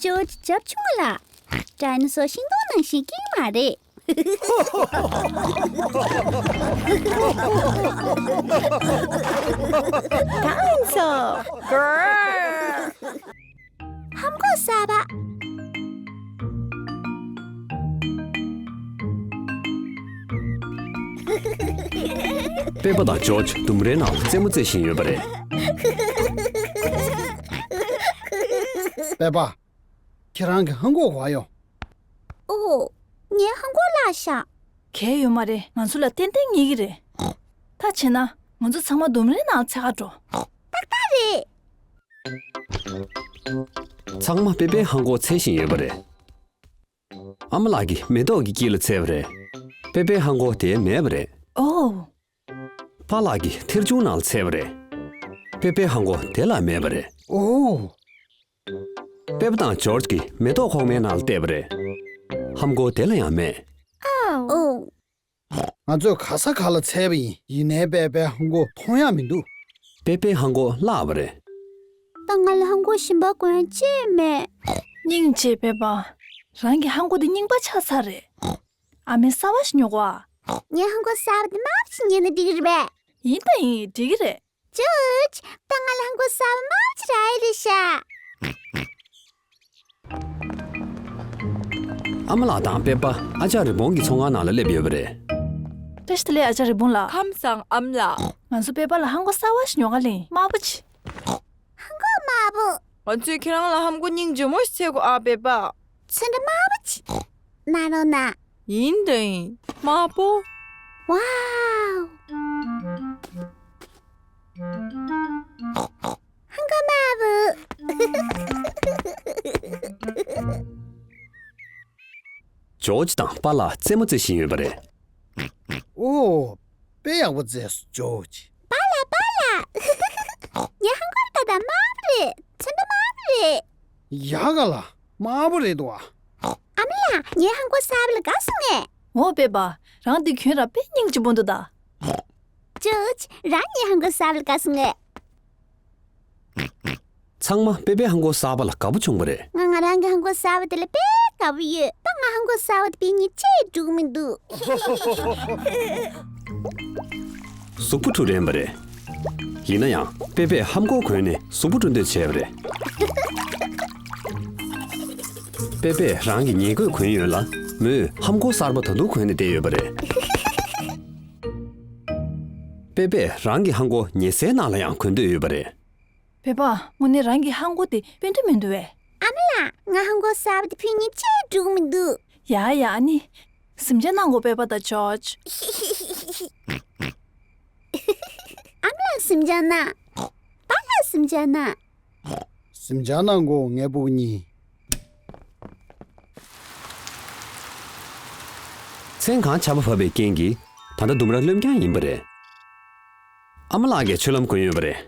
ཇོརྗ་རྒྱབ་ཆུང་ལ། ཌའི་ནོ་སོར་ཤིང་སྡོང་ནང་བཞིན་སྐྱིད་མ་རེད། ཌའི་ནོ་སོར། ཧམ་གོག་གསར་པ། པེ་པ་དང་ཇོརྗ་ལྡུམ་རའི་ནང་རྩེད་མོ་རྩེ་བཞིན་ཡོད་པ་རེད། པེ་པ། ཁྱེད་རང་གི་ཧམ་གོག་ག་པར་ཡོད། ཨོ། ངའི་ཧམ་གོག་བརླགས་ཤག་གས་ཡོད་མ་རེད། ང་ཚོ་ལ་ཏན་ཏན་རྙེད་ཀྱི་རེད། ད་བྱས་ན་ང་ཚོ་ཚང་མ་ལྡུམ་རའི་ནང་འཚོལ་ག་འགྲོ། ཏག་ཏག་རེད། ཚང་མ་པེ་པེའི་ཧམ་གོག་འཚོལ་བཞིན་ཡོད་པ་རེད། ཨ་མ་ལགས་ཀྱིས་མེ་ཏོག་གི་དཀྱིལ་ལ་འཚོལ་བ་རེད། པེ་པེའི་ཧམ་གོག་དེར་མེད་པ་རེད། ཨོ། པཱ་ལགས་ཀྱིས་ཐེར་ཆུང་ནང་ལ་འཚོལ་བ་རེད། པེ་པེའི་ཧམ་གོག་དེ་ལ་མེད་པ་རེད། ཨོ། པེ་པ་དང་ཇོརྗ་གིས་མེ་ཏོག་ཁོག་མའི་ནང་ལ་བལྟས་པ་རེད། ཧམ་གོག་དེ་ལ་ཡང་མེད། ཨོ། ང་ཚོས་ག་ས་ག་ལ་འཚོལ་བ་ཡིན། ཡིན་ནའི་པེ་པེའི་ཧམ་གོག་མཐོང་ཡ་མི་འདུག་པེ་པེའི་ཧམ་གོག་བརླགས་པ་རེད། ད་ང་ལ་ཧམ་གོག་གཞན་པ་གོན་ཅི་མེད། སྙིང་རྗེ་པེ་པ། རང་གི་ཧམ་གོག་དེ་རྙིང་པ་ཆགས་ཚར་རེད། ཨ་མའི་གསར་པ་ཞིག་ཉོ་དགོས་ཨ། ངའི་ཧམ་གོག་གསར་པ་དེ་དམར་པོ་ཞིག་ཉོས་ན་འགྲིག་གི་རེད་པས། ཡིན་དང་ཡིན། འགྲིག་གི་རེད། ཇོརྗ། ད་ང་ལ་ཧམ་གོག་གསར་པ་དམར་པོ་ཅིག་རག་ཡ་རེད་ཤག་ཨ་མ་ལགས་དང་པེ་པ་ཨ་ཅག་རི་བོང་གི་ཚོང་ཁང་ནང་ལ་སླེབས་ཡོད་པ་རེད། བཀྲ་ཤིས་བདེ་ལེགས་ཨ་ཅག་རི་བོང་ལགས། ཁམས་བཟང་ཨ་མ་ལགས། ང་ཚོ་པེ་པ་ལ་ཧམ་གོག་གསར་པ་ཞིག་ཉོ་ག་སླེབས་ཡིན། དམར་པོ་ཅིག་ཧམ་གོག་དམར་པོ། ང་ཚོས་ཁྱེད་རང་ལ་ཧམ་གོག་སྙིང་རྗེ་མོ་ཞིག་འཚོལ་དགོས་ཨ། པེ་པ། ཚོན་ཁྲ་དམར་པོ་ཅིག་གནང་རོགས་གནང་། ཡིན་དང་ཡིན། དམར་པོ། ཝའོ། ཧམ་གོག་དམར་པོ། ཇོརྗ་དང་པཱ་ལགས་རྩེད་མོ་རྩེ་བཞིན་ཡོད་པ་རེད། ཨོ། དཔེ་ཡག་པོ་རྩེས་སོང་ཇོརྗ། པཱ་ལགས། པཱ་ལགས། ངའི་ཧམ་གོག་ད་ལྟ་དམར་པོ་རེད། ཚོན་ཁྲ་དམར་པོ་རེད། ཡག་ག་ལ། དམར་པོ་རེད་འདུག་ཨ། ཨ་མ་ལགས། ངའི་ཧམ་གོག་གསར་པ་ལ་དགའ་སོང་ངས། འོ་པེ་པ། རང་འདི་གྱོན་ར་དཔེ་སྙིང་རྗེ་པོ་འདུག་ད། ཇོརྗ། རང་ངའི་ཧམ་གོག་གསར་པ་ལ་དགའ་སོང་ངས། ཚང་མ་པེ་པེའི་ཧམ་གོག་གསར་པ་ལ་དགའ་པོ་བྱུང་བ་རེད། ང་ང་རང་གི་ཧམ་གོག་གསར་པ་དེ་ལ་དཔེ་དགའ་པོ་ཡོད། ད་ང་ཧམ་གོག་གསར་པ་དེ་ཕུད་ན་ཅི་འགྲིག་མི་འདུག་གཟུགས་པོ་བཀྲུ་རན་པ་རེད། ཡིན་ན་ཡང་པེ་པེས་ཧམ་གོག་གོན་ནས་གཟུགས་པོ་བཀྲུ་འདོད་བྱས་པ་རེད། པེ་པེས་རང་གི་ཉལ་གོས་གོན་ཡོད་ལ། མོས་ཧམ་གོག་གསར་པ་ད་དུང་གོན་ནས་བསྡད་ཡོད་པ་རེད། པེ་པེས་རང་གི་ཧམ་གོག་ཉལ་སའི་ནང་ལ་ཡང་གོན་འདོད་ཡོད་པ་རེད། པེ་པ། དངོས་གནས་རང་གི་ཧམ་གོག་དེ་དཔེ་འདུག་མི་འདུག་བས། ཨ་མ་ལགས། ང་ཧམ་གོག་གསར་པ་དེ་ཕུད་ན་ཅི་འགྲིག་མི་འདུག་ཡ་ཡ། ཨ་ནི། གཟིམ་འཇག་གནང་གོ་པེ་པ་དང་ཇོརྗ། ཨ་མ་ལགས་གཟིམ་འཇག་གནང་། པཱ་ལགས་གཟིམ་འཇག་གནང་། གཟིམ་འཇག་གནང་གོ་ངའི་ཕྲུ་གུ་གཉིས། མཚན་གང་ཆར་པ་བབས་པའི་རྐྱེན་གྱིས་ད་ལྟ་ལྡུམ་ར་རློན་རྐྱང་ཡིན་པ་རེད། ཨ་མ་ལགས་ཀྱིས་ཆུ་ལྷམ་གོན་ཡོད་པ་རེད།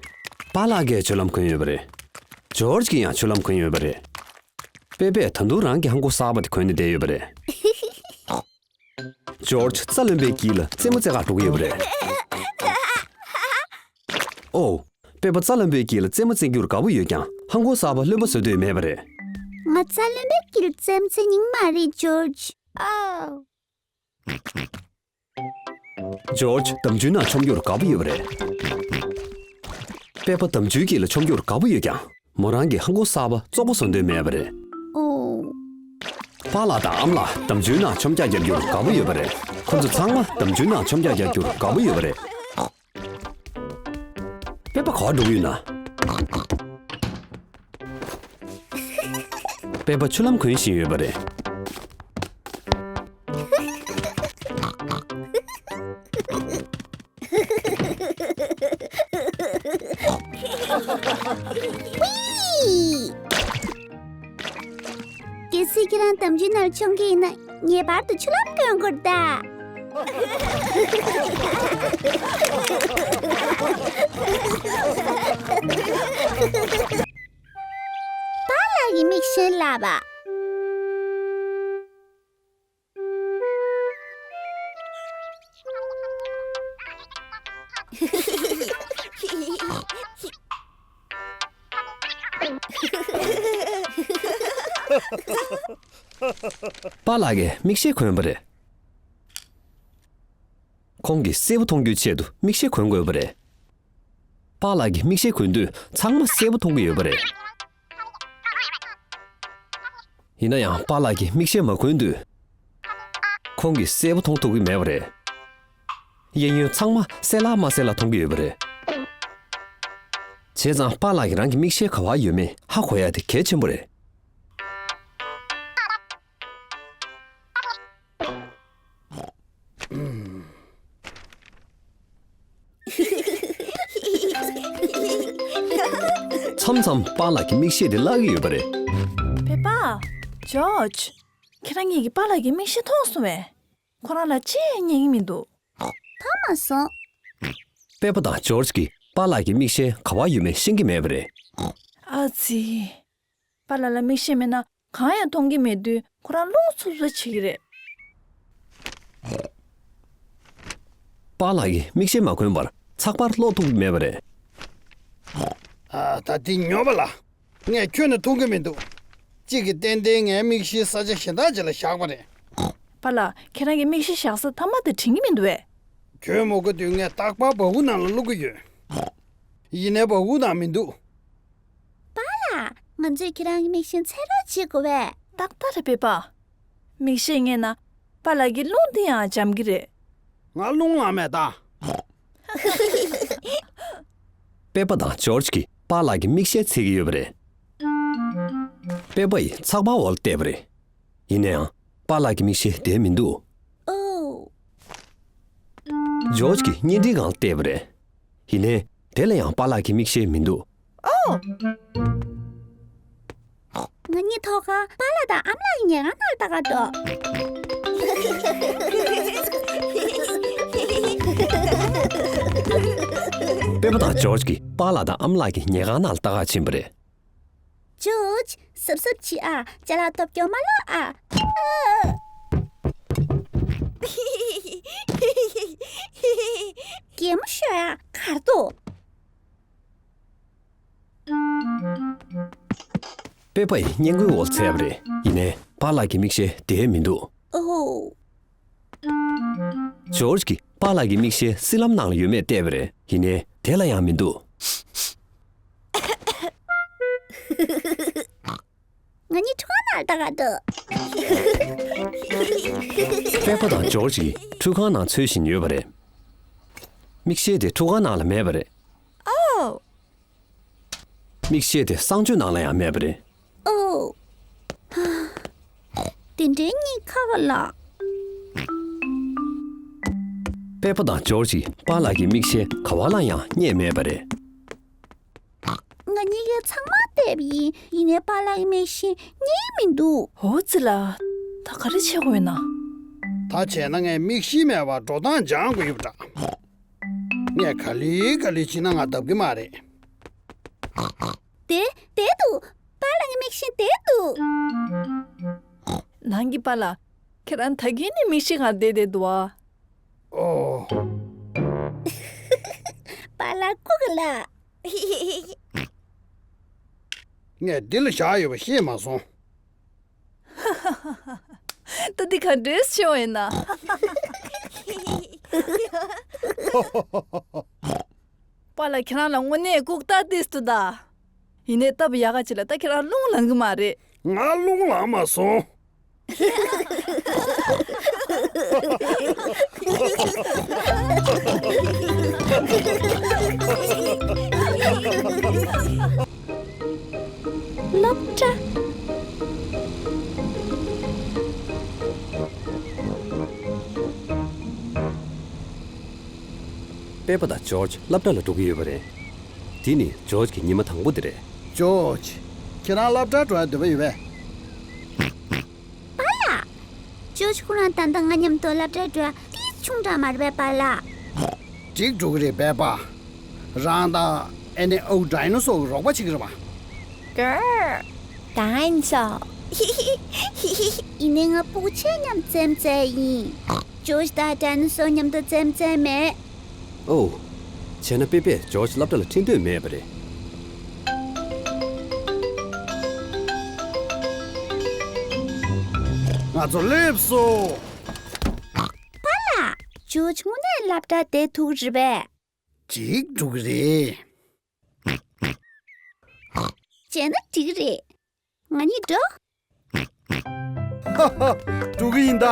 པཱ་ལགས་ཀྱིས་ཆུ་ལྷམ་གོན་ཡོད་པ་རེད། ཇོརྗ་གིས་ཡང་ཆུ་ལྷམ་གོན་ཡོད་པ་རེད། པེ་པེས་ད་དུང་རང་གི་ཧམ་གོག་གསར་པ་དེ་གོན་ནས་བསྡད་ཡོད་པ་རེད། ཇོརྗ་རྩ་རློན་པའི་དཀྱིལ་ལ་རྩེད་མོ་རྩེ་གར་འགྲོ་གི་ཡོད་པ་རེད། ཨོ། པེ་པ་རྩ་རློན་པའི་དཀྱིལ་ལ་རྩེད་མོ་རྩེ་རྒྱུར་དགའ་པོ་ཡོད་ཀྱང་ཧམ་གོག་གསར་པ་རློན་པ་བཟོ་འདོད་མེད་པ་རེད། ང་རྩ་རློན་པའི་དཀྱིལ་རྩེད་མོ་རྩེ་མྱོང་མ་རེད་ཇོརྗ། ཨོ། ཇོརྗ་འདམ་ཆུའི་ནང་མཆོང་རྒྱུར་དགའ་པོ་ཡོད་པ་རེད། པེ་པ་འདམ་ཆུའི་དཀྱིལ་ལ་མཆོང་རྒྱུར་དགའ་པོ་ཡོད་ཀྱང་མོ་རང་གི་ཧམ་གོག་གསར་པ་བཙོག་པ་བཟོ་འདོད་མེད་པ་རེད། ཨོ། པཱ་ལགས་དང་ཨ་མ་ལགས་འདམ་ཆུའི་ནང་མཆོང་རྒྱག་རྒྱག་རྒྱུར་དགའ་པོ་ཡོད་པ་རེད། ཁོ་ཚོ་ཚང་མ་འདམ་ཆུའི་ནང་མཆོང་རྒྱག་རྒྱག་རྒྱུར་དགའ་པོ་ཡོད་པ་རེད། པེ་པ་ག་པར་འགྲོ་གི་ཡོད་ན། པེ་པ་ཆུ་ལྷམ་གོན་བཞིན་ཡོད་པ་རེད། ཁྱེད་རང་འདམ་རྒྱུད་ནང་མཆོང་གི་ཡིན་ན་ངེས་པར་དུ་ཆུ་ལྷམ་གྱོན་དགོས་རེད་ད། པཱ་ལགས་ཀྱི་མིག་ཤེལ་ལགས་པ། པཱ་ལགས་ཀྱིས་མིག་ཤེལ་གོན་པ་རེད། ཁོང་གིས་གསལ་པོ་མཐོང་རྒྱུའི་ཆེད་དུ་མིག་ཤེལ་གོན་དགོས་པ་རེད། པཱ་ལགས་ཀྱིས་མིག་ཤེལ་གོན་དུས་ཚང་མ་གསལ་པོ་མཐོང་གི་ཡོད་པ་རེད། ཡིན་ན་ཡང་པཱ་ལགས་ཀྱིས་མིག་ཤེལ་མ་གོན་དུས། ཁོང་གིས་གསལ་པོ་མཐོང་ཐུབ་ཀྱི་མེད་པ་རེད། གཡས་གཡོན་ཚང་མ་གསལ་ལ་མ་གསལ་ལ་མཐོང་གི་ཡོད་པ་རེད། བྱས་ཙང་པཱ་ལགས་ཀྱིས་རང་གི་མིག་ཤེལ་ག་པར་ཡོད་མེད་ཧ་གོ་ཡ་དེ་གལ་ཆེན་པོ་རེད། མཚམས་མཚམས་པཱ་ལགས་ཀྱི་མིག་ཤེལ་དེ་བརླག་གི་ཡོད་པ་རེད། པེ་པ། ཇོརྗ། ཁྱེད་རང་གཉིས་ཀྱིས་པཱ་ལགས་ཀྱི་མིག་ཤེལ་མཐོང་སོང་བས། ཁོ་རང་ལ་ཅི་ཡང་རྙེད་ཀྱི་མི་འདུག་མཐོང་མ་སོང་། པེ་པ་དང་ཇོརྗ་གིས་པཱ་ལགས་ཀྱི་མིག་ཤེལ་ག་པར་ཡོད་མེད་ཤེས་ཀྱི་མེད་པ་རེད། ཨ་ཙི། པཱ་ལགས་ལ་མིག་ཤེལ་མེད་ན་གང་ཡང་མཐོང་གི་མེད་དུས་ཁོ་རང་རླུང་འཚུབ་འཚུབ་བྱེད་ཀྱི་རེད། པཱ་ལགས་ཀྱིས་མིག་ཤེལ་མ་གོན་པར་ཚགས་པར་ཀློག་ཐུབ་ཀྱི་མེད་པ་རེད། ཨ། ད་འདི་ཉོབ་པ་ལ། ངས་ཁྱོན་ནས་མཐོང་གི་མི་འདུག་གཅིག་གིས་ཏན་ཏན་ངའི་མིག་ཤེལ་ས་ཆ་གཞན་དག་ཅིག་ལ་བཞག་པ་རེད། པཱ་ལགས། ཁྱེད་རང་གི་མིག་ཤེལ་བཞག་ས་མཐའ་མ་དེ་དྲན་གྱི་མི་འདུག་བས། གྱོན་མ་དགོས་དུས་ངས་རྟག་པར་འབག་གུ་ནང་ལ་བླུག་གི་ཡོད། ཡིན་ནའི་འབག་གུ་ནང་མི་འདུག་པཱ་ལགས། ང་ཚོས་ཁྱེད་རང་གི་མིག་ཤེལ་འཚོལ་རོགས་བྱེད་དགོས་པས། ཏག་ཏག་རེད་པེ་པ། མིག་ཤེལ་རྙེད་ན་པཱ་ལགས་ཀྱི་རླུང་དེ་ཡང་འཇམ་གྱི་རེད། ང་རླུང་ལངས་མེད་ད། པེ་པ་དང་ཇོརྗ་གིས་པཱ་ལགས་ཀྱི་མིག་ཤེལ་འཚོལ་གྱི་ཡོད་པ་རེད། པེ་པ་ཡིས་ཚགས་པར་འོག་ལ་བལྟས་པ་རེད། ཡིན་ན་ཡང་པཱ་ལགས་ཀྱི་མིག་ཤེལ་དེར་མི་འདུག་ཨོ། ཇོརྗ་གིས་བརྙན་འཕྲིན་སྒང་ལ་བལྟས་པ་རེད། ཡིན་ནའི་དེ་ལ་ཡང་པཱ་ལགས་ཀྱི་མིག་ཤེལ་མི་འདུག་ཨོ། ང་གཉིས་ཐོག་ཁར་པཱ་ལགས་དང་ཨ་མ་ལགས་ཀྱི་ཉལ་ཁང་ནང་ལ་ལྟ་ག་འགྲོ། པེ་པ་དང་ཇོརྗ་གིས་པཱ་ལགས་དང་ཨ་མ་ལགས་ཀྱི་ཉལ་ཁང་ནང་ལ་ལྟ་ག་ཕྱིན་པ་རེད། ཇོརྗ། གཟབ་གཟབ་བྱེད་ཨ། ཅ་ལག་ཐོབ་སྐྱོ་མ་ལོག་ཨ། གད་མོ་ཤོར་ཨ། གར་འདུག་པེ་པ་ཡིས་སྔས་མགོའི་འོག་འཚོལ་བ་རེད། ཡིན་ནའི་པཱ་ལགས་ཀྱི་མིག་ཤེལ་དེར་མི་འདུག་ཨོ། ཇོརྗ་གིས་པཱ་ལགས་ཀྱི་མིག་ཤེལ་སྲིབ་ལམ་ནང་ལ་ཡོད་མེད་བལྟས་པ་རེད། ཡིན་ནའི་དེ་ལ་ཡང་མི་འདུག་ང་གཉིས་ཁྲུས་ཁང་ནང་ལ་ལྟ་ག་འགྲོ། པེ་པ་དང་ཇོརྗ་གིས་ཁྲུས་ཁང་ནང་འཚོལ་བཞིན་ཡོད་པ་རེད། མིག་ཤེལ་དེ་ཁྲུས་ཁང་ནང་ལ་མེད་པ་རེད། ཨོ། མིག་ཤེལ་དེ་གསང་སྤྱོད་ནང་ལ་ཡང་མེད་པ་རེད། ཨོ། དེ་འདྲའི་གཉིད་ཁ་ག་ལ། པེ་པ་དང་ཇོརྗ་གིས་པཱ་ལགས་ཀྱི་མིག་ཤེལ་ག་བ་ལ་ཡང་རྙེད་མེད་པ་རེད། ང་གཉིས་ཀས་ཚང་མ་བལྟས་པ་ཡིན། ཡིན་ནའི་པཱ་ལགས་ཀྱི་མིག་ཤེལ་རྙེད་མི་འདུག་འོ་ཙི་ལ། ད་ག་རེ་བྱེད་དགོས་ཡིན་ན། ད་བྱས་ན་ངས་མིག་ཤེལ་མེད་པར་འགྲོ་སྟངས་སྦྱང་དགོས་ཡོད་པ་འདྲ། ངས་ག་ལེ་ག་ལེ་བྱས་ན་ང་བརྡབ་གི་མ་རེད། དེ་དེ་འདུག་པཱ་ལགས་ཀྱི་མིག་ཤེལ་དེ་འདུག་ནང་གི་པཱ་ལགས། ཁྱེད་རང་ད་གིན་ནས་མིག་ཤེལ་སྒང་བསྡད་བསྡད་འདུག་ཨ། ཨོ། པཱ་ལགས་སྐུ་ག་ལ། ངས་འདི་ལ་བཞག་ཡོད་པ་ཤེས་མ་སོང་། ད་འདི་ག་འདྲས་བྱེད་འོས་ན། པཱ་ལགས་ཁྱེད་རང་ལ་དངོས་གནས་ལྐུགས་རྟགས་ཏིས་འདུག་ད། ཡིན་ནའི་སྟབས་ཡག་ག་ཅིག་ལ་ད་ཁྱེད་རང་རླུང་ལངས་གི་མ་རེད། ང་རླུང་ལངས་མ་སོང་། སློབ་གྲྭ། པེ་པ་དང་ཇོརྗ་སློབ་གྲྭ་ལ་འགྲོ་གི་ཡོད་པ་རེད། དེ་ནི་ཇོརྗ་གི་ཉི་མ་དང་པོ་དེ་རེད། ཇོརྗ། ཁྱེད་རང་སློབ་གྲྭར་འགྲོ་ཡ་འདོད་པ་ཡོད་པས། ཁོ་རང་ད་ལྟ་ང་མཉམ་དུ་སློབ་གྲྭར་འགྲོ་ཡ་ཏིས་ཆུང་དྲགས་མ་རེད་པས་པཱ་ལགས། འགྲིག་འགྲོ་གི་རེད་པཱ་ལགས། རང་དང་ཨེ་ནེ་ཨོ་ཌའི་ནོ་སོར་གྱི་རོགས་པ་བྱེད་ཀྱི་རེད་པ། གར། ཌའི་ནོ་སོར། ཡིན་ནའི་ང་སྤུ་གུ་ཁྱེད་མཉམ་རྩེད་མོ་རྩེ་ཡིན། ཇོརྗ་དང་ཌའི་ནོ་སོར་མཉམ་དུ་རྩེད་མོ་རྩེ་མེད། ཨོ། བྱས་ན་པེ་པེས་ཇོརྗ་སློབ་གྲྭ་ལ་ཁྲིད་འདོད་མེད་པ་རེད། ང་ཚོ་སླེབས་སོང་། པཱ་ལགས། ཇོརྗ་དངོས་གནས་སློབ་གྲྭ་བསྡད་ཐུབ་ཀྱི་རེད་པས། འགྲིག་འགྲོ་གི་རེད། བྱས་ན་འགྲིག་གི་རེད། ང་གཉིས་འགྲོ། ཧ་ཧ། འགྲོ་གི་ཡིན་ད།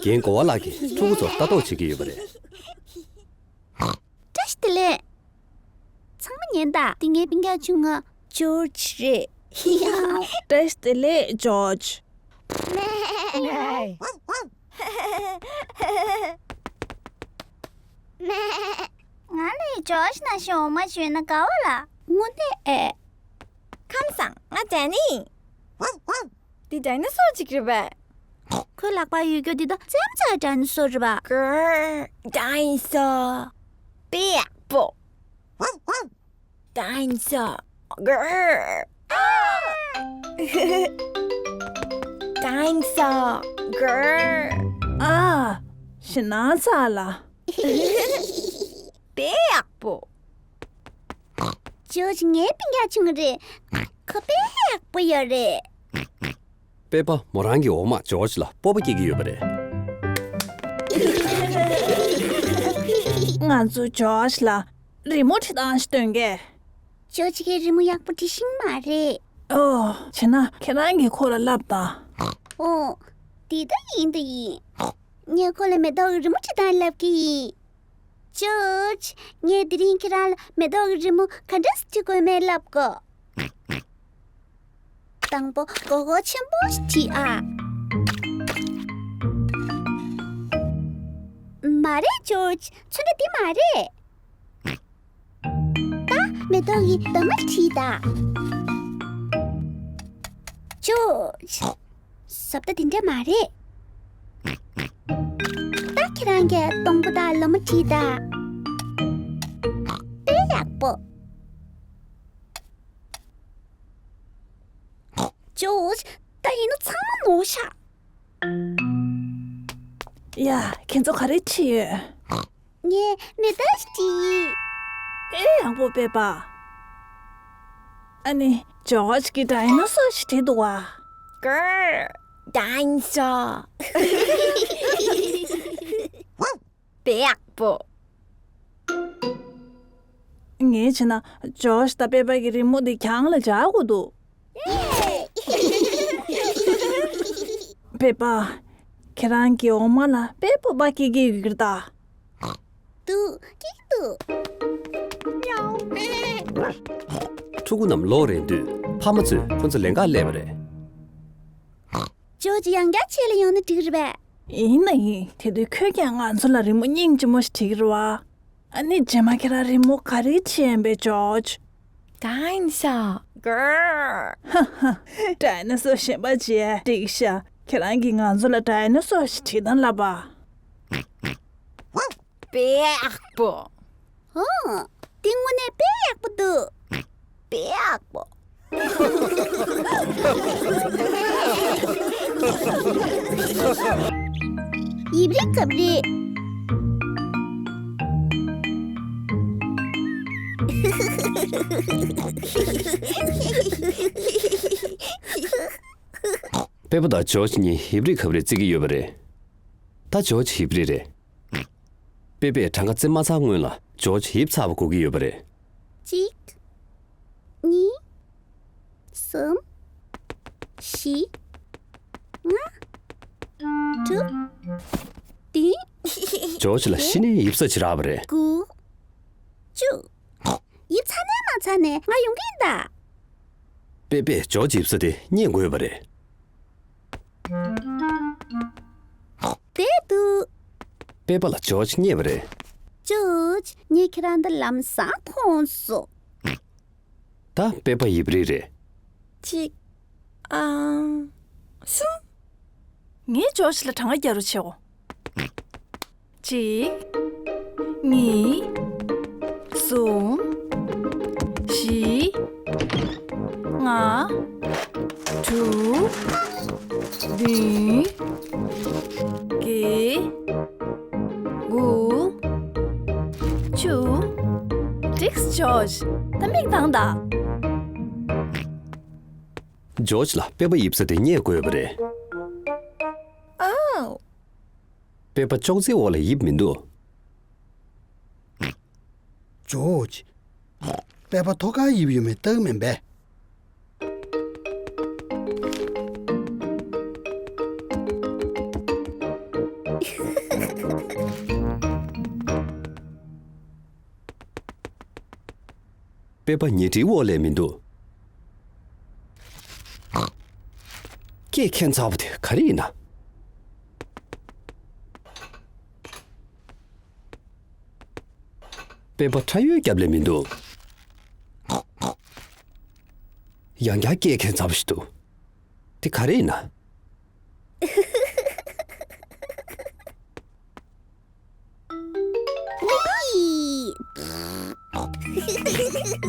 རྒན་གོ་བ་ལགས་ཀྱིས་ཕྲུ་གུ་ཚོར་ལྟ་རྟོག་བྱེད་ཀྱི་ཡོད་པ་རེད། བཀྲ་ཤིས་བདེ་ལེགས། ཚང་མ་ཉན་དང་། འདི་ངའི་སྤུན་ཀྱག་ཆུང་ང་ཇོརྗ་རེད། བཀྲ་ཤིས་བདེ་ལེགས་ཇོརྗ། ང་ལ་ཇོརྗ་ནང་བཞིན་འོ་མ་བྱོས་ན་དགའ་བ་ལ། དངོས་གནས་ཨེ། ཁམས་བཟང་། ང་ཌན་ནི་ཡིན། འདི་ཌའི་ནོ་སོར་ཅིག་རེད་པས། ཁོའི་ལག་པར་ཡོད་རྒྱུ་འདི་དག་རྩེད་མོ་རྩེ་ཌའི་ནོ་སོར་རེད་པ། གར། ཌའི་ནོ་སོར། དཔེ་ཡག་པོ། ཌའི་ནོ་སོར། གར། ཌའི་ནོ་སོར། གར། ཨ། ཞེད་སྣང་ཚ་ལ། དཔེ་ཡག་པོ། ཇོརྗ་ངའི་སྤུན་ཀྱག་ཆུང་ངུ་རེད། ཁོ་དཔེ་ཡག་པོ་ཡོད་རེད། པེ་པ་མོ་རང་གི་འོག་མ་ཇོརྗ་ལ་སྤོབས་པ་སྐྱེ་གི་ཡོད་པ་རེད། ང་ཚོ་ཇོརྗ་ལ་རི་མོ་བྲིས་སྟངས་ཤིག་སྟོན་གས། ཇོརྗ་གིས་རི་མོ་ཡག་པོ་འབྲི་ཤེས་མ་རེད། ཨོ། བྱས་ན་ཁྱེད་རང་གིས་ཁོ་ལ་བསླབ་དང་། ཨོ། དེ་ད་ཡིན་ད་ཡིན། ངས་ཁོ་ལ་མེ་ཏོག་གི་རི་མོ་བྲིས་སྟངས་བསླབ་ཀྱི་ཡིན། ཇོརྗ། ངས་དེ་རིང་ཁྱེད་རང་ལ་མེ་ཏོག་གི་རི་མོ་ག་འདྲ་སེ་བྲིས་དགོས་མེད་བསླབ་གོ། དང་པོ་མགོ་སྐོར་ཆེན་པོ་ཞིག་བྲིས་ཨ། མ་རེད་ཇོརྗ། ཚོན་ཁྲ་འདི་མ་རེད། ད་མེ་ཏོག་གི་འདབ་མ་བྲིས་ད། ཇོརྗ། ཟབ་ད་དེ་འདྲ་མ་རེད། ད་ཁྱེད་རང་གིས་སྡོང་པོ་དང་ལོ་མ་བྲིས་ད། དཔེ་ཡག་པོ། ཇོརྗ། ད་ཡིན་ན་ཚང་མ་ནོར་ཤག་ཡ། ཁྱེད་ཚོ་ག་རེ་བྲིས་ཡོད། ངས་མེ་ཏོག་ཞིག་བྲིས་ཡིན། ཨེ་ཡག་པོ་པེ་པ། ཨ་ནི་ཇོརྗ་གིས་ཌའི་ནོ་སོར་ཞིག་བྲིས་འདུག་བ། གར། ཌའི་ནོ་སོར། དཔེ་ཡག་པོ། ངས་བྱས་ན་ཇོརྗ་དང་པེ་པ་གི་རི་མོ་འདི་གྱང་ལ་སྦྱར་དགོས་འདུག་པེ་པ། ཁྱེད་རང་གི་འོ་མ་ལ་དཔེ་སྤོབས་པ་སྐྱེ་གི་ཡོད་ཀྱི་རེད་ད། འདུག་སྐྱེ་གི་འདུག་ཕྲུ་གུ་རྣམས་ལོག་རན་དུས་ཕ་མ་ཚོས་ཁོ་ཚོ་ལེན་གར་སླེབས་པ་རེད། ཇོརྗ་ཡང་བསྐྱར་ཆེད་ལ་ཡོང་ན་འགྲིག་རེད་པས། ཡིན་ན་ཡིན། དེ་དུས་ཁོས་ཀྱང་ང་ཚོ་ལ་རི་མོ་སྙིང་རྗེ་མོ་ཞིག་བྲིས་ཀྱི་རེད་བ། ཨ་ནི་རྗེས་མ་ཁྱེད་རང་རི་མོ་ག་རེ་བྲིས་ཡིན་པས་ཇོརྗ། ཌའི་ནོ་སོར། གར། ཧ་ཧ། ཌའི་ནོ་སོར་གཞན་པ་བྲིས་འགྲིག་ཤག་ཁྱེད་རང་གིས་ང་ཚོ་ལ་ཌའི་ནོ་སོར་ཞིག་བྲིས་དང་ལབ་པ། དཔེ་ཡག་པོ། ཨོ། འདི་དངོས་གནས་དཔེ་ཡག་པོ་འདུག་དཔེ་ཡག་པོ། ཡིབ་རི་གབ་རི། པེ་པ་དང་ཇོརྗ་གཉིས་ཡིབ་རི་གབ་རི་རྩེ་གི་ཡོད་པ་རེད། ད་ཇོརྗ་ཡིབ་རི་རེད། པེ་པས་གྲངས་ཀ་རྩེ་མ་ཚར་སྔོན་ལ་ཇོརྗ་ཡིབ་ཚར་བ་གོ་གི་ཡོད་པ་རེད། གཅིག་གཉིས། གསུམ། བཞི། ལྔ། དྲུག་བདུན། ཇོརྗ་ལ་གཞི་ནས་ཡིབ་ས་ཅིག་རག་པ་རེད། དགུ། བཅུ། ཡིབ་ཚར་ནས་མ་ཚར་ནས་ང་ཡོང་གི་ཡིན་ད། པེ་པས་ཇོརྗ་ཡིབ་ས་དེ་རྙེད་དགོས་པ་རེད། བསྡད་འདུག་པེ་པ་ལ་ཇོརྗ་རྙེད་པ་རེད། ཇོརྗ། ངས་ཁྱེད་རང་འདི་ལམ་སང་མཐོང་སོང་། ད་པེ་པ་ཡིབ་རེ་རེད། གཅིག་ཨང་། གསུམ། ངས་ཇོརྗ་ལ་གྲངས་ཀ་རྒྱག་རོགས་བྱེད་འོ། གཅིག་གཉིས། གསུམ། བཞི། ལྔ། དྲུག་བདུན། བརྒྱད། དགུ། བཅུ། འགྲིགས་ཇོརྗ། ད་མིག་གདངས་དང་། ཇོརྗ་ལ་པེ་པ་ཡིབ་ས་དེ་རྙེད་དགོས་པ་རེད། ཨའོ། པེ་པ་ཅོག་ཙེའི་འོག་ལ་ཡིབ་མི་འདུག་ཇོརྗ། པེ་པ་ཐོག་ཁར་ཡིབ་ཡོད་མེད་བལྟ་གི་མིན་པས། པེ་པ་ཉལ་ཁྲིའི་འོག་ལས་མི་འདུག་སྐད་ཁྱད་མཚར་པོ་དེ་ག་རེ་ཡིན་ན། པེ་པ་ཁྲ་ཡོལ་རྒྱབ་ལས་མི་འདུག་ཡང་བསྐྱར་སྐད་ཁྱད་མཚར་པོ་ཞིག་འདུག་དེ་ག་རེ་ཡིན་ན།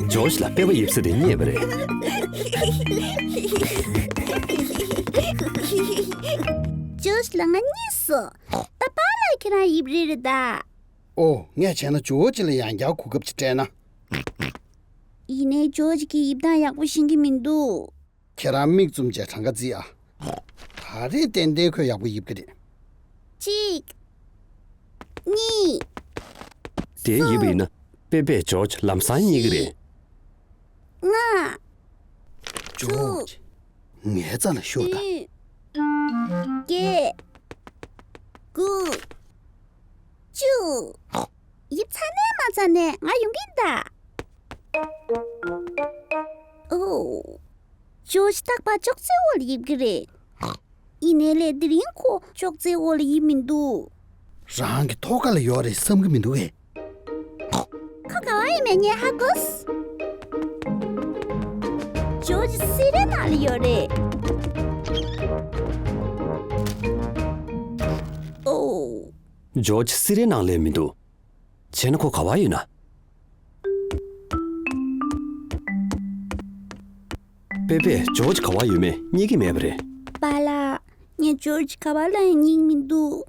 ཇོརྗ་ལ་པེ་པ་ཡིབ་ས་དེ་རྙེད་པ་རེད། ཇོརྗ་ལ་ང་རྙེད་སོང་། ད་པཱ་ལགས་ཁྱེད་རང་ཡིབ་རེ་རེད་ད། ཨོ། ངས་བྱས་ན་ཇོརྗ་ལ་ཡང་བསྐྱར་གོ་སྐབས་ཅིག་སྤྲད་ན། ཡིན་ནའི་ཇོརྗ་གི་ཡིབ་སྟངས་ཡག་པོ་ཤེས་ཀྱི་མི་འདུག་ཁྱེད་རང་མིག་བཙུམ་བྱས་གྲངས་ཀ་བརྩི་ཨ། ད་རེས་ཏན་ཏན་ཁོས་ཡག་པོ་ཡིབ་ཀྱི་རེད། གཅིག་གཉིས། དེ་ཡིབ་པ་ཡིན་ན་པེ་པས་ཇོརྗ་ལམ་སང་རྙེད་ཀྱི་རེད། ལྔ། ཇོརྗ། ངའི་རྩ་ལ་ཤོག་ད། བདུན། བརྒྱད། དགུ། བཅུ། ཡིབ་ཚར་ནས་མ་ཚར་ནས་ང་ཡོང་གི་ཡིན་ད། ཨོ། ཇོརྗ་རྟག་པར་ཅོག་ཙེའི་འོག་ལ་ཡིབ་ཀྱི་རེད། ཡིན་ནའི་ལས་དེ་རིང་ཁོ་ཅོག་ཙེའི་འོག་ལ་ཡིབ་མི་འདུག་རང་གི་ཐོག་ཁ་ལ་ཡོད་རེད་བསམ་གྱི་མི་འདུག་གས། ཁོ་ག་བ་ཡོད་མེད་ངས་ཧ་གོ། ཇོརྗ་སི་རའི་ནང་ལ་ཡོད་རེད། ཨོ། ཇོརྗ་སི་རའི་ནང་ལ་མི་འདུག་བྱས་ན་ཁོ་ག་བ་ཡོད་ན། པེ་པས་ཇོརྗ་ག་བ་ཡོད་མེད་རྙེད་ཀྱི་མེད་པ་རེད། པཱ་ལགས། ངས་ཇོརྗ་ག་བ་ལ་ཡང་རྙེད་མི་འདུག་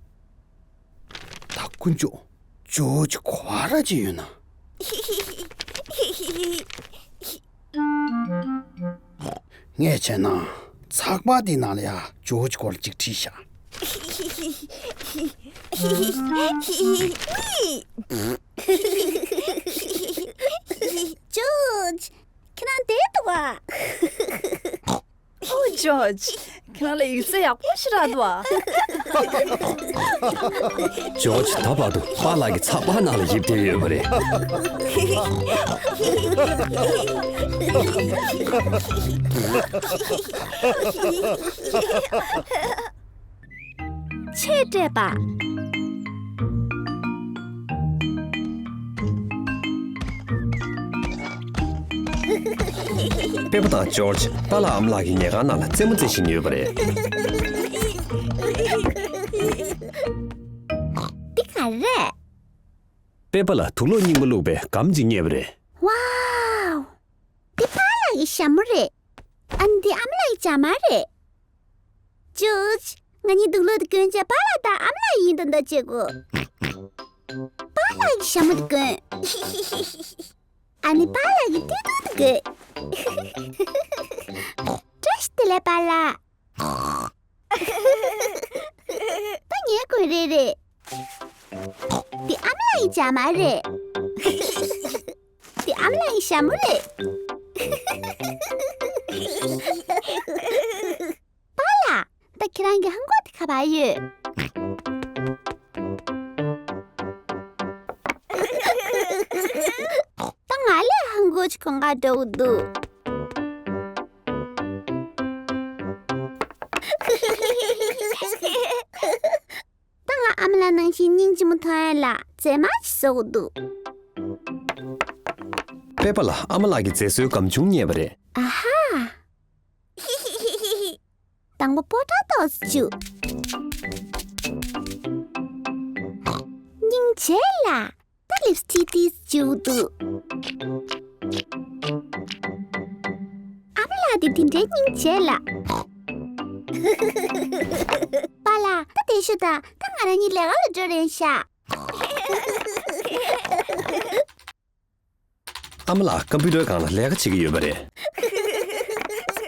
ད་དཀོན་མཆོག་ཇོརྗ་ག་བ་ར་ཅིག་ཡོད་ན། ངས་བྱས་ན་ཚགས་པར་འདིའི་ནང་ལ་ཡ་ཇོརྗ་སྐོར་ཅིག་བྲིས་ཤག་ཇོརྗ། ཁྱེད་རང་བསྡད་འདུག་ག་ཨོ་ཇོརྗ། ཁྱེད་རང་ལ་ཡིག་ཚད་ཡག་པོ་ཞིག་རག་འདུག་ག་ཇོརྗ་ད་བར་དུ་པཱ་ལགས་ཀྱི་ཚགས་པར་ནང་ལ་ཡིབ་བསྡད་ཡོད་པ་རེད། ཆེས་སྤྲས་པ། པེ་པ་དང་ཇོརྗ་པཱ་ལགས་ཨ་མ་ལགས་ཀྱི་ཉལ་ཁང་ནང་ལ་རྩེད་མོ་རྩེ་བཞིན་ཡོད་པ་རེད། འདི་ག་རེད། པེ་པ་ལ་དུག་སློག་རྙིང་པ་བླུགས་པའི་སྒམ་ཅིག་རྙེད་པ་རེད། ཝའོ། འདི་པཱ་ལགས་ཀྱི་ཞྭ་མོ་རེད། ཨ་ནི་འདི་ཨ་མ་ལགས་ཀྱི་ཇ་མ་རེད། ཇོརྗ། ང་གཉིས་དུག་སློག་དེ་གོན་བྱས་པཱ་ལགས་དང་ཨ་མ་ལགས་ཡིན་དང་འདྲ་བྱེད་དགོས། པཱ་ལགས་ཀྱི་ཞྭ་མོ་དེ་གོན། ཨ་ནི་པཱ་ལགས་ཀྱི་སྟོད་ཐུང་དེ་གོན། བཀྲ་ཤིས་བདེ་ལེགས་པཱ་ལགས། ད་ངས་གོན་རེ་རེད། འདི་ཨ་མ་ལགས་ཀྱི་ཇ་མ་རེད། འདི་ཨ་མ་ལགས་ཀྱི་ཞྭ་མོ་རེད། པཱ་ལགས། ད་ཁྱེད་རང་གི་ཧང་གོག་དེ་ག་པར་ཡོད། ད་ང་ལས་ཧང་གོག་ཅིག་གོན་ག་འགྲོ་གི་འདུག་ད་ང་ཨ་མ་ལགས་ནང་བཞིན་སྙིང་རྗེ་མོ་མཐོང་ཡ་ལ་རྫས་མ་ཅིག་བཟོ་གི་འདུག་པེ་པ་ལ་ཨ་མ་ལགས་ཀྱི་མཛེས་བཟོའི་སྒམ་ཆུང་རྙེད་པ་རེད། ཨ་ཧ། དང་པོ་སྤོ་ཏྲ་ཏོག་ཙམ་བཅུག་སྙིང་རྗེ་ལ། ད་ལིབ་སི་ཊིག་ཏིས་བཅུག་འདུག་ཨ་མ་ལགས་འདི་འདི་འདྲའི་སྙིང་རྗེ་ལ། པཱ་ལགས་ད་དེ་ཤོད་ད། ད་ང་རང་གཉིས་ལས་ཀ་ལ་འགྲོ་རན་ཤག་ཨ་མ་ལགས་ཀམ་པུ་ཊར་སྒང་ལ་ལས་ཀ་བྱེད་ཀྱི་ཡོད་པ་རེད།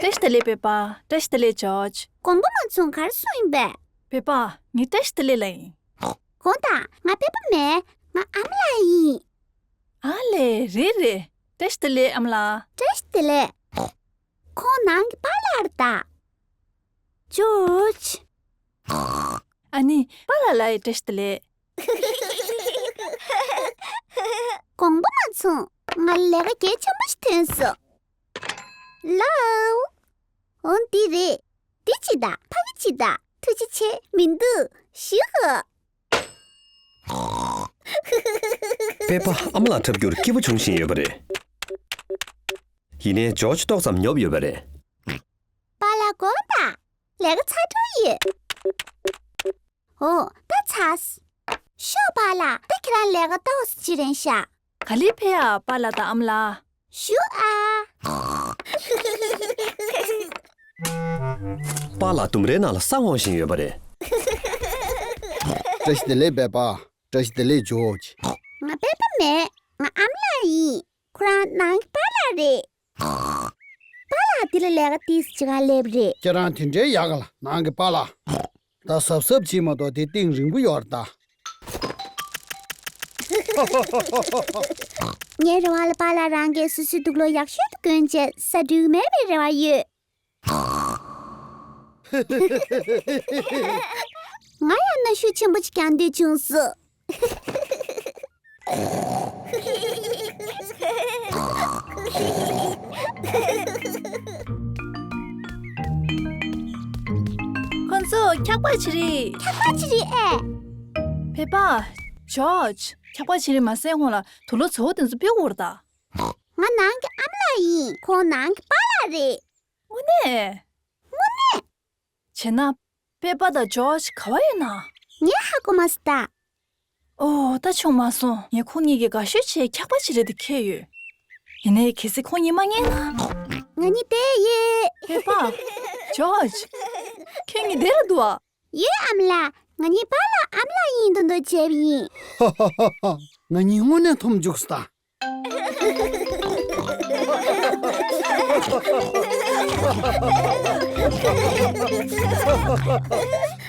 བཀྲ་ཤིས་བདེ་ལེགས་པེ་པ། བཀྲ་ཤིས་བདེ་ལེགས་ཇོརྗ། དགོངས་པ་མ་ཚོམས། ག་རེ་གསུངས་ཡིན་པས། པེ་པ། ངས་བཀྲ་ཤིས་བདེ་ལེགས་ལབ་ཡིན། དགོངས་དག་ང་པེ་པ་མིན། ང་ཨ་མ་ལགས་ཡིན། ཨ་ལས། རེད་རེད། བཀྲ་ཤིས་བདེ་ལེགས་ཨ་མ་ལགས། བཀྲ་ཤིས་བདེ་ལེགས། ཁོང་ནང་གི་པཱ་ལགས་རེད་ད། ཇོརྗ། ཨ་ནི་པཱ་ལགས་ལ་ཡང་བཀྲ་ཤིས་བདེ་ལེགས། དགོངས་པ་མ་ཚོམས། ང་ལ་ལས་ཀ་གལ་ཆེན་པོ་ཞིག་ཐོན་སོང་། ལའོ། འོ་འདི་རེད། འདི་གཅིག་དང་ཕ་གི་གཅིག་དང་། ཐུགས་རྗེ་ཆེ། མི་འདུག་ཞུ་ཧོ། པེ་པ་ཨ་མ་ལགས་འཁྲབ་རྒྱུར་སྐྱིད་པོ་བྱུང་བཞིན་ཡོད་པ་རེད། ཡིན་ནའི་ཇོརྗ་ཏོག་ཙམ་ཉོབ་ཡོད་པ་རེད། པཱ་ལགས་དགོངས་དག་ལས་ཀ་ཚར་འགྲོ་ཡོད། འོ་ད་ཚར། ཤོག་པཱ་ལགས་ད་ཁྱེད་རང་ལས་ཀ་ཏོག་ཙམ་བྱེད་རན་ཤག་ག་ལེར་ཕེབས་ཨ་པཱ་ལགས་དང་ཨ་མ་ལགས། ཞུ་ཨ། པཱ་ལགས་ལྡུམ་རའི་ནང་ལ་ས་སྔོག་བཞིན་ཡོད་པ་རེད། བཀྲ་ཤིས་བདེ་ལེགས་པེ་པ། བཀྲ་ཤིས་བདེ་ལེགས་ཇོརྗ། ང་པེ་པ་མིན། ང་ཨ་མ་ལགས་ཡིན། ཁོ་རང་ནང་གི་པཱ་ལགས་རེད། པཱ་ལགས་འདི་ལ་ལས་ཀ་ཏོག་ཙམ་བྱེད་ག་སླེབས་རེད། ཁྱེད་རང་དེ་འདྲའི་ཡག་ག་ལ། ནང་གི་པཱ་ལགས། ད་གཟབ་གཟབ་བྱེད་མ་གཏོགས་དེ་གཏིང་རིང་པོ་ཡོད་རེད་ད། ངའི་རེ་བ་ལ་པཱ་ལགས་རང་གིས་སོ་སོའི་དུག་ལོག་ཡག་ཤོས་དེ་གོན་བྱས་ཟ་འགྲིག་མེད་པའི་རེ་བ་ཡོད། ང་ཡང་གནོན་ཤུགས་ཆེན་པོ་ཅིག་རྒྱག་འདོད་བྱུང་སོང་། ཁོང་ཚོ་འཁྱག་པ་བྱེད་རིས། འཁྱག་པ་བྱེད་རིས་ཨེ། པེ་པ། ཇོརྗ། འཁྱག་པ་བྱེད་རིས་མ་ཟད་ཁོང་ལ་དུག་ལོག་བཙོག་པ་དེ་ཚོ་ཕུལ་དགོས་རེད་ད། ང་ནང་གི་ཨ་མ་ལགས་ཡིན། ཁོང་ནང་གི་པཱ་ལགས་རེད། དངོས་གནས། དངོས་གནས། བྱས་ན། པེ་པ་དང་ཇོརྗ་ག་པར་ཡོད་ན། ངས་ཧ་གོ་མ་སོང་ད། ཨོ་ད་བྱུང་མ་སོང་། ངས་ཁོང་གཉིས་ཀྱི་དགའ་ཤོས་བྱས་འཁྱག་པ་བྱེད་རིས་དེ་ཁྱེར་ཡོད། ཡིན་ནའི་གལ་སྲིད་ཁོང་གཉིས་མ་ཉན་ན། ང་གཉིས་བསྡད་ཡོད། པེ་པ། ཇོརྗ། ཁྱེད་གཉིས་བསྡད་ལ་འདུག་ཨ། ཡོད་ཨ་མ་ལགས། ང་གཉིས་པཱ་ལགས་ཨ་མ་ལགས་ཡིན་མདོག་མདོག་བྱས་པ་ཡིན། ཧ་ཧ་ཧ་ཧ། ང་གཉིས་དངོས་གནས་འཐོམ་བཅུག་སོང་ད།